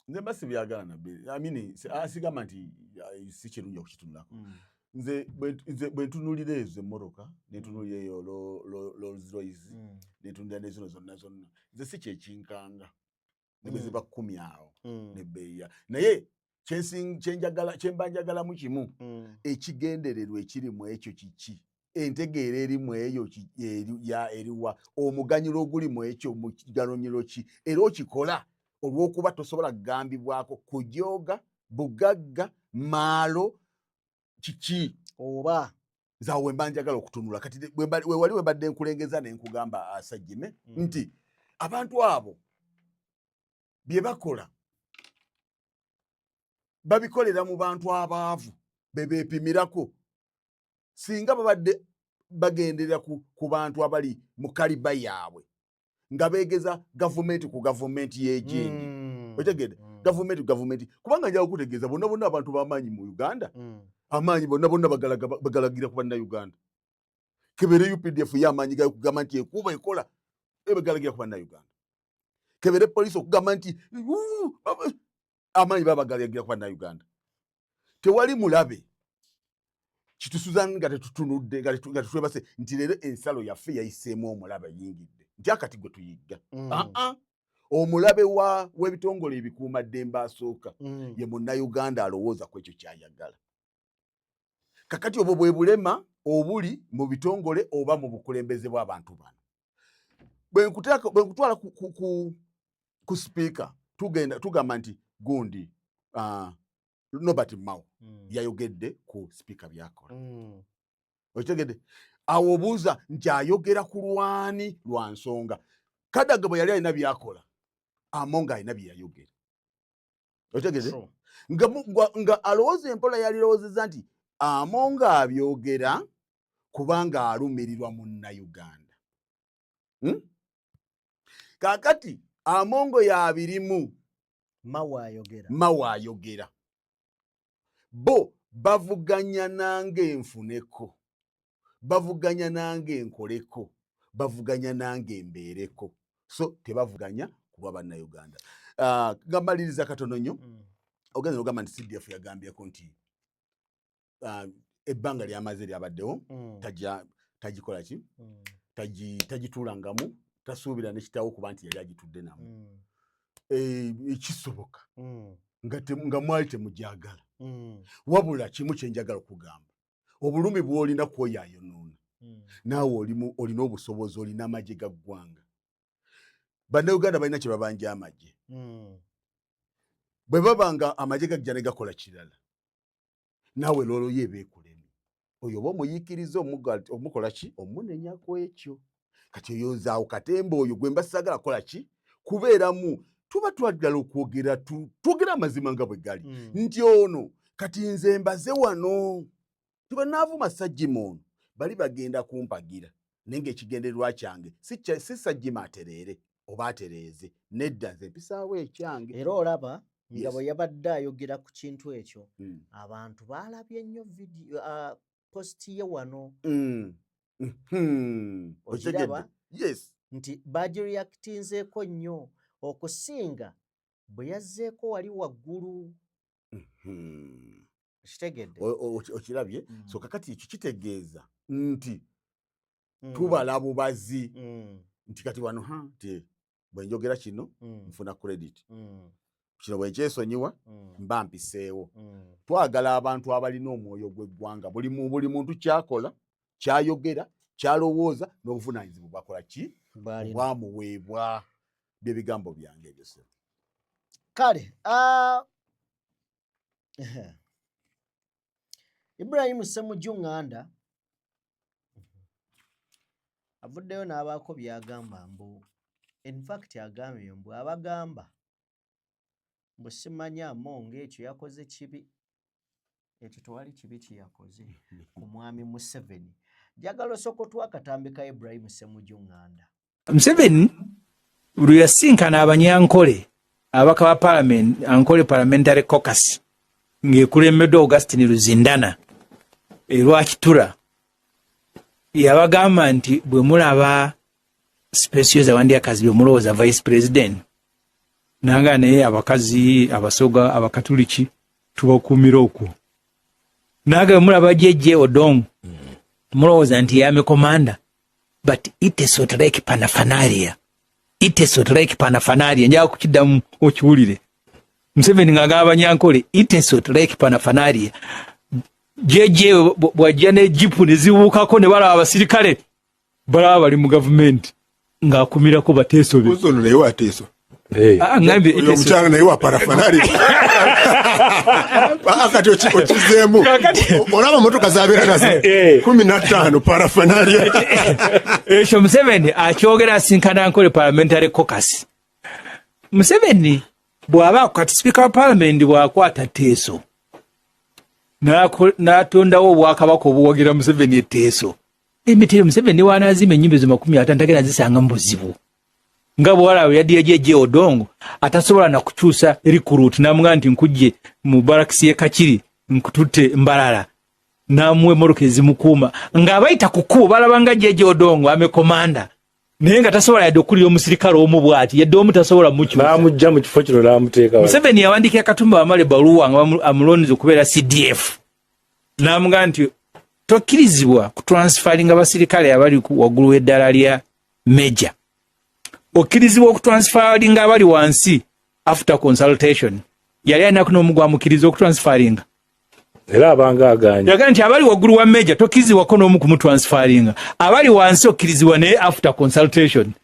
Nze mba sibyagala nabbi, I mean, sigamba nti si kirungi okukitunulako. Nze bwe ntunulira ezo emmotoka, nentunulira eyo Rolls Royce, nentunulira nezino zonna zonna, nze si kyekinkanga ne bwe ziba 10 awo nebbeeya, naye kyenba njagalamu kimu: ekigendererwa ekiri mu ekyo kiki? Entegeera erimu eyo eriwa? Omuganyulo oguli mu ekyo muganyulo ki? Era okikola olw'okuba tosobola kugambibwako kujooga bugagga maalo kiki? Oba nze awo wemba njagala okutunula. Kati wewali wembadde nkulengeza ne nkugamba, asajjime, nti abantu abo bye bakola babikolera mu bantu abaavu be beepimirako. Singa babadde bagenderera ku bantu abali mu kaliba yaabwe nga beegeza gavumenti ku gavumenti y'egindi, otegedde? Gavumenti ku gavumenti, kubanga njala okutegeeza bonna bonna abantu b'amaanyi mu Uganda, amaanyi bonna bonna bagalagira ku bannayuganda. Kebere UPDF ye amaanyi gayo okugamba nti ekuba ekola, ebagalagira ku bannayuganda. Kebere poliisi okugamba nti amaanyi babagalagira ku bannayuganda. Tewali mulabe kitusuza nga tetutunudde, nga tetwebase nti leero ensalo yaffe yayiseemu omulabe ayingidde, nti akati gwe tuyigga. Aa, omulabe w'ebitongole ebikuumaddembe asooka ye munnayuganda alowooza ku ekyo kyayagala. Kakati obwo bwe bulema obuli mu bitongole oba mu bukulembeze bw'abantu bano. Bwe nkutwala ku sipiika, tugenda tugamba nti gundi Norbert Mao yayogedde ku sipiika byakola. Okitegedde? Awo obuuza nti ayogera ku lwani? Lwa nsonga Kadaga bwe yali alina byakola, Amonga alina bye yayogera. Okitegedde? Nga alowooza empola, yalirowoozezza nti Amonga abyogera kubanga alumirirwa munnayuganda. Kaakati Amongo yabirimu. Mao ayogera. Mao ayogera, bo bavuganya nange nfuneko, bavuganya nange nkoleko, bavuganya nange mbeereko, so tebavuganya kuba bannayuganda. Nga maliriza katono nnyo, ogenza ogamba nti CDF yagambyeko nti ebbanga lyamaze lyabaddewo tagikola ki, tagituulangamu, tasuubira nekitawo kuba nti yali agitudde namu. Ekisoboka nga mwali temujagala. Wabula kimu kyenjagala okugamba, obulumi bw'olina kwoyo ayonoona, naawe olina obusobozi, olina amagye ga ggwanga. Bannayuganda balina kye babanja amagye. Bwe baba nga amagye gajja ne gakola kirala, naawe loolo ye eba ekulemye, oyo oba omuyiikiriza, omukola ki, omunenya ku ekyo. Kati oyo nzaawo katemba oyo gwe mba saagala kukola ki, kubeeramu. Tuba twagala okwogera, twogere amazima nga bwe gali, nti ono kati nze mbaze wano tuba naavuma Sajjima ono, bali bagenda kumpagira, naye ngaekigendererwa kyange si Sajjima atereere oba atereeze, nedda, nze mpisaawo ekyange. Era olaba nga bwe yabadde ayogera ku kintu ekyo, abantu baalabye nnyo video, post ye wano. Ogiraba? Yes. Nti bagireactinzeeko nnyo okusinga bwe yazzeeko wali waggulu. Okitegedde? Okirabye? So kakati ekyo kitegeeza nti tubala bubazi nti kati wano ha nti bwe njogera kino nfuna credit, kino bwe nkyesonyiwa mba mpiseewo. Twagala abantu abalina omwoyo gw'eggwanga, buli muntu kyakola, kyayogera, kyalowooza n'obuvunaanyizibwa bwakola ki Bw'alina. bwamuweebwa. Byebigambo byange ebyo, sir. Kale, Ibrahim Ssemujju Nganda avuddeyo n'abaako by'agamba mbu, in fact agambye mbu abagamba mbu simanyi Among ekyo yakoze kibi, ekyo tewali kibi kye yakoze ku mwami Museveni. Njagala osooka otuwa akatambi ka Ibrahim Ssemujju Nganda. Museveni lwe yasinkana Abanyankole ababaka ba parliament, Ankole Parliamentary Caucus ng'ekulembeddwa Augustine Ruzindana e Rwakitura, yabagamba nti bwe mulaba Specioza Wandira Kazibwe mulowooza vice president, nanga naye abakazi Abasoga Abakatuliki tubakuumira okwo, naga bwe mulaba Jeje Odong mulowooza nti ye army commander, but it is not like paraphernalia, it is not like paraphernalia. Njagala kukiddamu okiwulire. Museveni ng'agamba Abanyankole, it is not like paraphernalia. Jeje bw'ajja ne jipu ne zibuukako ne balaba abasirikale, balaba bali mu gavumenti ng'akumirako bateesobe. Ono naye wateeso. Ah, ngambye oyo omukyala naye wa paraphernalia. Kati okizeemu, olaba motoka zabeera nazo 15, paraphernalia. Ekyo Museveni akyogera asinkana Ankole Parliamentary Caucus. Museveni bw'aba kati sipiika wa parliament bw'akwata Teeso n'atondawo obwakabaka obuwagira Museveni eteeso emitiro, Museveni wanaazimba ennyumba ezo 50 tagenda zisanga mu buzibu nga bwala bwe yaddiye Jeje Odongo atasobola na kukyusa recruit, n'amugaa nti nkujje mu barakisi y'e Kakiri nkututte Mbalala, n'amuwa emmotoka ezimukuuma ng'abayita ku kkubo balaba nga Jeje Odongo army commander, naye nga tasobola yadde okukulira omusirikale omu bw'ati, yadde omu tasobola mukyusa. N'amugja mu kifo kino n'amuteeka wano. Museveni yawandiikira Katumba Wamala ebbaluwa nga amulonze okubeera CDF, n'amugamba nti tokkirizibwa kutransfaringa abasirikale abali waggulu w'eddaala lya major, okkirizibwa okutransfaringa abali wansi after consultation. Yali alinaku n'omu gwamukkiriza okutransfaringa. Era abanga aganye. Yagamba nti abali waggulu wa major tokkirizibwako n'omu kumutransfaringa, abali wansi okkirizibwa naye after consultation.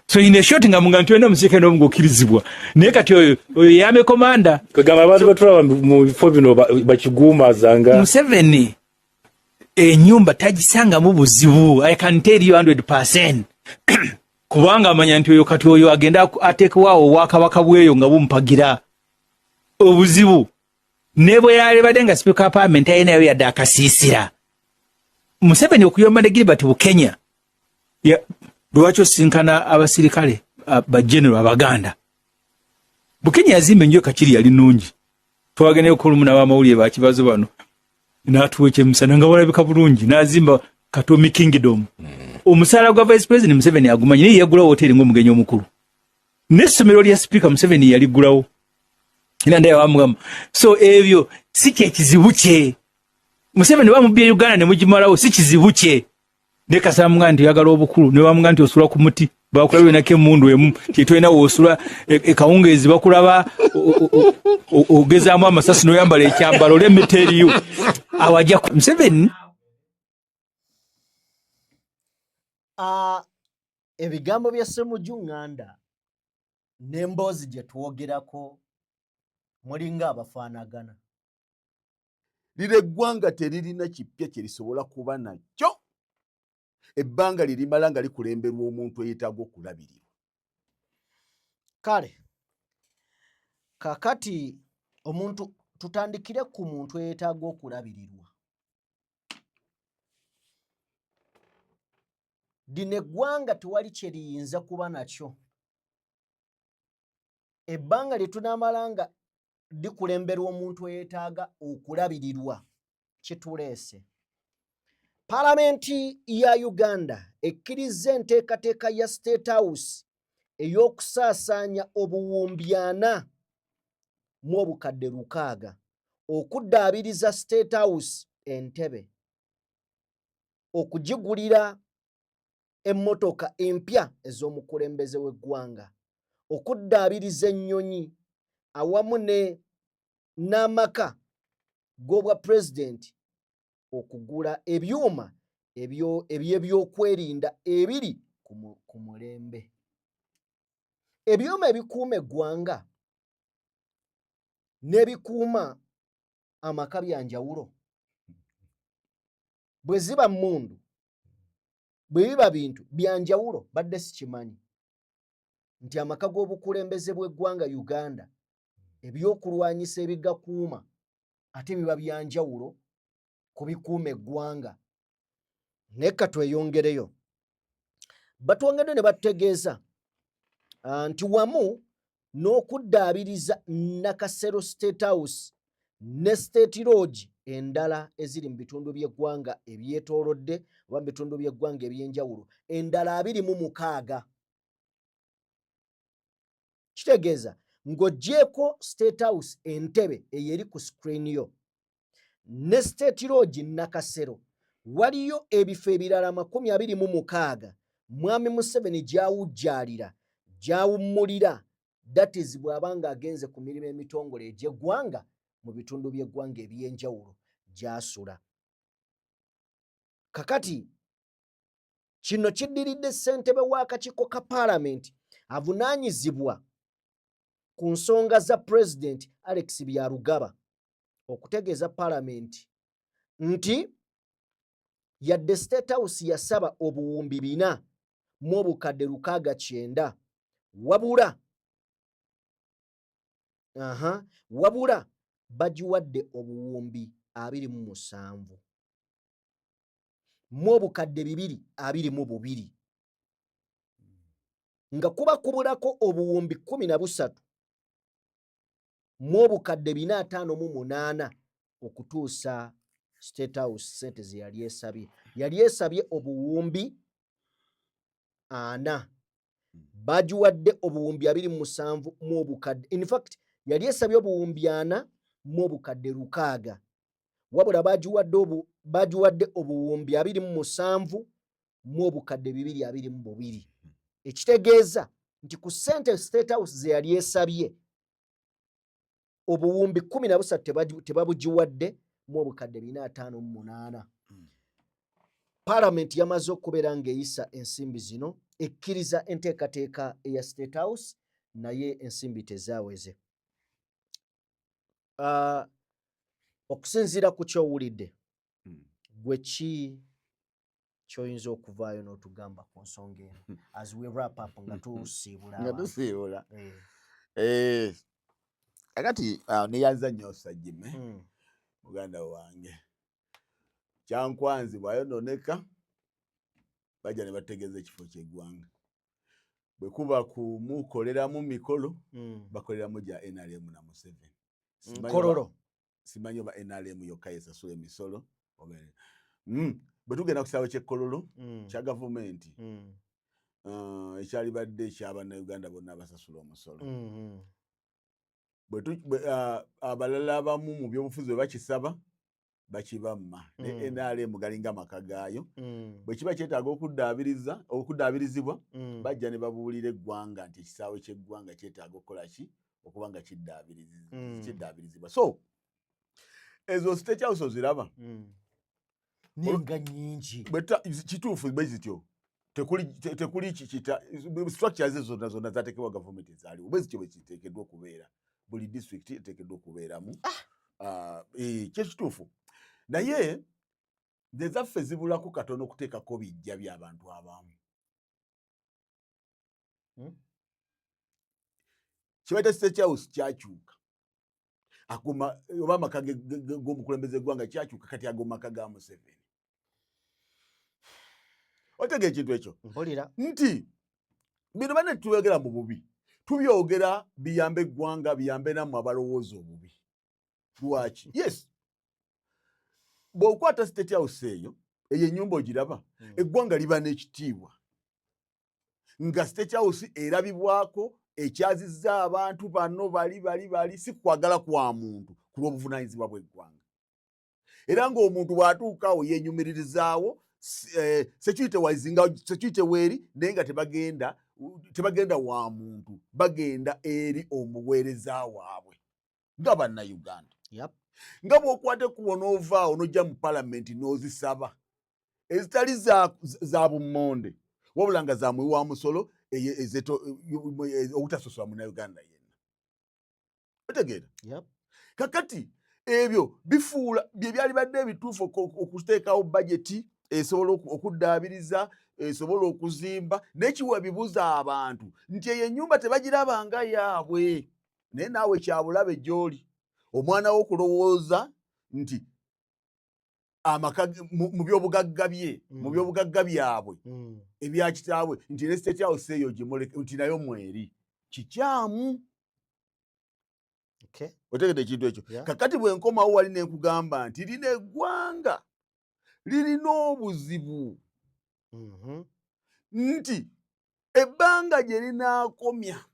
So in a short, nga muga nti olina omusirikale n'omu ng'okkirizibwa, naye kati oyo ye army commander. Kwegamba abantu batulaba mu bifo bino bakiguumaza nga Museveni enyumba tagisangamu buzibu, I can tell you 100%, kubanga amanya nti oyo kati oyo agenda ateekewaawo obwakabaka bweyo nga bumupagira. Obuzibu ne bwe yalibadde nga sipiika wa parliament alinayo yadde akasiisira, Museveni okuyomba ne Gilbert Bukenya, lwaki osinkana abasirikale ba general Abaganda? Bukenya yazimba enju Kakiri yali nnungi, twagendeyo kolumu n'abamawulire bakibazo bano, n'atuwa ekyemisana nga walabika bulungi, n'azimba Katomi Kingdom. Omusaala gwa vice president Museveni agumanyi, naye yaggulawo hoteri ng'omugenyi omukulu, n'essomero lya sipiika Museveni yaliggulawo era ndaye wamugamba. So ebyo si kyekizibu kye. Museveni bamubye Uganda ne mugimalawo, si kizibu kye. Ne kasamuga nti oyagala obukulu, ne bamuga nti osula ku muti, bakulaba nako emundu emu kyetolina woosula ekawungeezi, bakulaba ogezaamu amasasi n'oyambala ekyambalo olw'emiti eriyo awajja Museveni. Ah, ebigambo bya Ssemujju Nganda n'emboozi gye twogerako mulinga abafaanagana. Lino eggwanga teririna kipya kye lisobola kuba nakyo ebbanga lye limala nga likulemberwa omuntu eyeetaaga okulabirirwa. Kale kakati omuntu, tutandikire ku muntu eyeetaaga okulabirirwa. Lino eggwanga tewali kye liyinza kuba nakyo ebbanga lye tunaamala nga likulemberwa omuntu eyeetaaga okulabirirwa. Kituleese Palamenti ya Uganda ekkirizza enteekateeka ya State House ey'okusaasaanya obuwumbi ana mu obukadde 6. Okuddaabiriza State House Entebbe, okugigulira emmotoka empya ez'omukulembeze w'eggwanga, okuddaabiriza ennyonyi awamu ne n'amaka g'obwa pulezidenti, okugula ebyuma eby'ebyokwerinda ebiri ku mulembe, ebyuma ebikuuma eggwanga n'ebikuuma amaka bya njawulo. Bwe ziba mmundu, bwe biba bintu bya njawulo. Badde sikimanyi nti amaka g'obukulembeze bw'eggwanga Uganda ebyokulwanyisa ebigakuuma ate biba bya njawulo ku bikuuma eggwanga. Naye ka tweyongereyo. Batwongedde ne batutegeeza nti wamu n'okuddaabiriza Nakasero State House ne State Lodge endala eziri mu bitundu by'eggwanga ebyetoolodde oba mu bitundu by'eggwanga eby'enjawulo endala 26. Kitegeeza ng'oggyeeko State House Entebbe eyo eri ku screen yo ne State Lodge Nakasero, waliyo ebifo ebirala 26 Mwami Museveni gy'awujjaalira, gy'awummulira, that is bw'aba ng'agenze ku mirimu emitongole egy'eggwanga mu bitundu by'eggwanga eby'enjawulo gy'asula. Kakati kino kiddiridde ssentebe w'akakiiko ka paalamenti avunaanyizibwa ku nsonga za pulezidenti, Alex Byarugaba, okutegeeza paalamenti nti yadde State House yasaba obuwumbi 4 690, wabula aha wabula bagiwadde obuwumbi 27 222, nga kuba kubulako obuwumbi 13 458 okutuusa State House sente ze yali esabye. Yali esabye obuwumbi 40, bagiwadde obuwumbi 27 mu obukadde. In fact, yali esabye obuwumbi 4 600, wabula bagiwadde obuwumbi 27 222, ekitegeeza nti ku ssente State House ze yali esabye, obuwumbi 13 tebabugiwadde mu obukadde 458. Paalamenti yamaze okubeera ng'eyisa ensimbi zino, ekkiriza enteekateeka eya State House, naye ensimbi tezaaweze. Okusinziira ku kyowulidde, gwe ki kyoyinza okuvaayo n'otugamba ku nsonga eno as we wrap up, nga tusiibula nga abantu? Tusiibula. Eh. Eh, kakati neyanza nnyo Sajime, muganda wange. Kyankwanzi bw'ayononeka, bajja ne bategeeza ekifo ky'eggwanga. Bwe kuba kumukoleramu mikolo, bakoleramu gya NRM na Museveni. Nkololo. Simanyi oba NRM yokka yesasula emisolo oba. Bwe tugenda ku kisaawe ky'ekkololo kya gavumenti, ekyalibadde ekyabannayuganda bonna abasasula omusolo, abalala abamu mu byobufuzi bwe bakisaba bakibamma ne NRM galinga amaka gaayo. Bwe kiba kyetaaga okuddaabirizibwa, bajja ne babuulira eggwanga nti ekisaawe ky'eggwanga kyetaaga okukola ki, okuba nga kiddaabirizibwa. So ezo State House oziraba? Nenga nyingi. Kituufu, bwe zityo tekuli kikita structures ezo zonna zonna zateekebwa gavumenti ezaaliwo. Bwe zityo bwe kiteekeddwa okubeera, buli district eteekeddwa okubeeramu. Ah, kyekituufu, naye ezaffe zibulako katono okuteekako bijja by'abantu abamu. Kibaita State House kyakyuka, agoma oba amaka g'omukulembeze eggwanga kyakyuka, kati ago maka ga Museveni. Otega ekintu ekyo? Mpulira. Nti bino banne tubyogera mu bubi, tubyogera biyambe eggwanga, biyambe nammwe abalowooza obubi. Lwaki? Yes, bw'okwata State House eyo, eyo ennyumba ogiraba, eggwanga liba n'ekitiibwa nga State House erabibwako, ekyazizza abantu bano bali bali bali, si kwagala kwa muntu. ku lw'obuvunaanyizibwa bw'eggwanga. Era ng'omuntu bw'atuuka awo yeenyumiririzaawo security wise, nga security weeri, naye nga tebagenda wa muntu, bagenda eri omuweereza waabwe nga Bannayuganda. Nga bw'okwata ekkubo n'ovaawo n'ojja mu palamenti n'ozisaba ezitali za bummonde, wabula nga za muwi wa musolo, obutasosola Munnayuganda yenna. Otegeera? Yep. Kakati ebyo bifuula bye byali badde ebituufu okuteekawo bajeti esobola okuddaabiriza, esobola okuzimba, naye kiwa bibuza abantu nti eyo ennyumba tebagirabanga yaabwe. Naye naawe kyabulabe gy'oli omwana wo okulowooza nti amaka mu byobugagga bye, mu byobugagga byabwe ebya kitaabwe, nti ne State House eyo gimuleke, nti nayo mweri. Kikyamu. Otegedde ekintu ekyo? Yeah. Kakati bwe nkomawo wali ne nkugamba nti lino eggwanga lirina obuzibu nti ebbanga gye linaakomya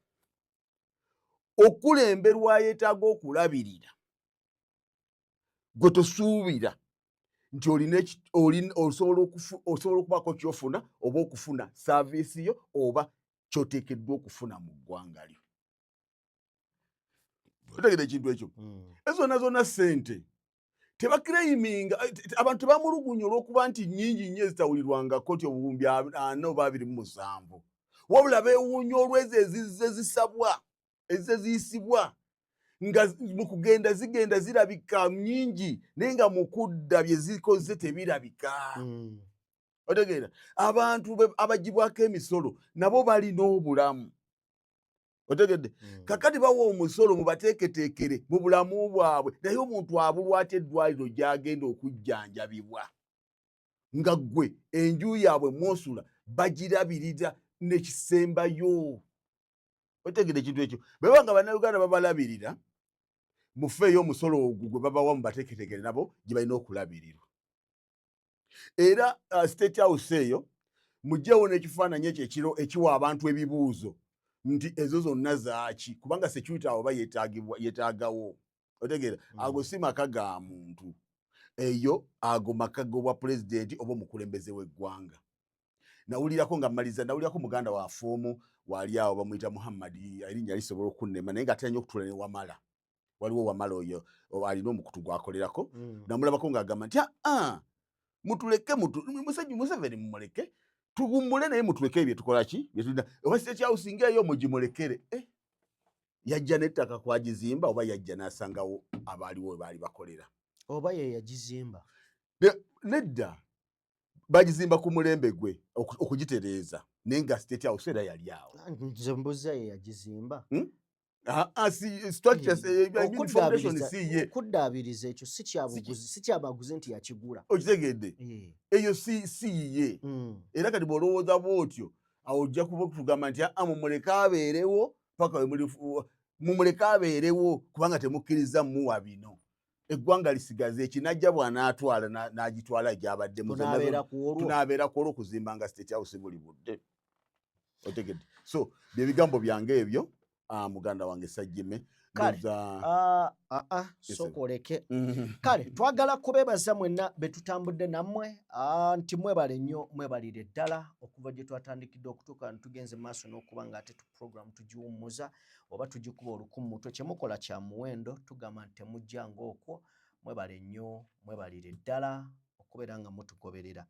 okulemberwa yeetaaga okulabirira, gwe tosuubira nti olina osobola okubaako kyofuna oba okufuna service yo oba kyoteekeddwa okufuna mu ggwanga lyo. Otegedde ekintu ekyo? Ezo zonna zonna ssente tebaclaiminga, abantu tebamulugunya olw'okuba nti nnyingi nnyo ezitawulirwangako, ti 4,027, wabula beewuunya olw'ezo ezizze zisabwa, ezizze ziyisibwa, nga mu kugenda zigenda zirabika nnyingi, naye nga mu kudda bye zikoze tebirabika. Otegeera? Abantu abagibwako emisolo nabo balina obulamu. Otegedde? Kakati bawa omusolo mubateeketeekere mu bulamu bwabwe, naye omuntu abulwa atya eddwaliro gy'agenda okujjanjabibwa, nga ggwe enju yaabwe mwosula bagirabirira nekisembayo? Otegedde ekintu ekyo? Bweba nga Bannayuganda babalabirira, mufeeyo omusolo ogwo gwe babawa mubateeketeekere nabo gye balina okulabirirwa. Era State House eyo mugyewo n'ekifaananyi ekyo ekiro ekiwa abantu ebibuuzo nti ezo zonna zaaki, kubanga security awo ba yeetaagibwa, yeetaagawo. Otegeera? Ago si maka ga muntu eyo, ago maka g'obwa pulezidenti oba omukulembeze w'eggwanga. Nawulirako nga mmaliza, nawulirako muganda waffe omu waali awo, bamuyita Muhammad, erinnya lisobola okunnema, naye nga atera nnyo okutuula ne Wamala. Waliwo Wamala oyo alina omukutu gwakolerako. Namulabako ng'agamba nti aa mutuleke, Museveni mumuleke tuwummule, naye mutuleke ebyo tukola ki byetulina, oba State House ng'eyo mugimulekere. Eh, yajja n'ettaka kwagizimba oba yajja n'asangawo abaaliwo we baali bakolera? Oba ye yagizimba? Nedda, bagizimba ku mulembe gwe okugitereeza, naye nga State House era yali awo. Nze mbuuza, ye yagizimba? Ah, ah, si structures, I mean, foundation si ye. Okuddaabiriza ekyo si kyabuguzi, si kyabaguzi nti yakigula. Okitegedde? Eyo si yiye. Era kati bw'olowooza bw'otyo awo ojja kuba okugamba nti aa mumuleke abeerewo paka we muli, mumuleke abeerewo, kubanga temukkiriza muwa bino. Eggwanga lisigaze ekinajja bw'anaatwala n'agitwala gy'abaddemu. Tunaabeera ku olwo. Tunaabeera ku olwo okuzimba nga State House buli budde. Otegedde? So bye bigambo byange ebyo, muganda wange Sajjime. Kale. Ndowooza- Ah. Yes, Sooka oleke. Kale twagala kubeebaza mwenna be tutambudde nammwe, nti mwebale nnyo, mwebalire ddala okuva gye twatandikidde okutuuka tugenze maaso n'okuba nga ate tu program tugiwummuza oba tugikuba olukumu mutwe. Kyemukola kya muwendo, tugamba nti temujja ng'okwo. Mwebale nnyo, mwebalire ddala okubeera nga mutugoberera.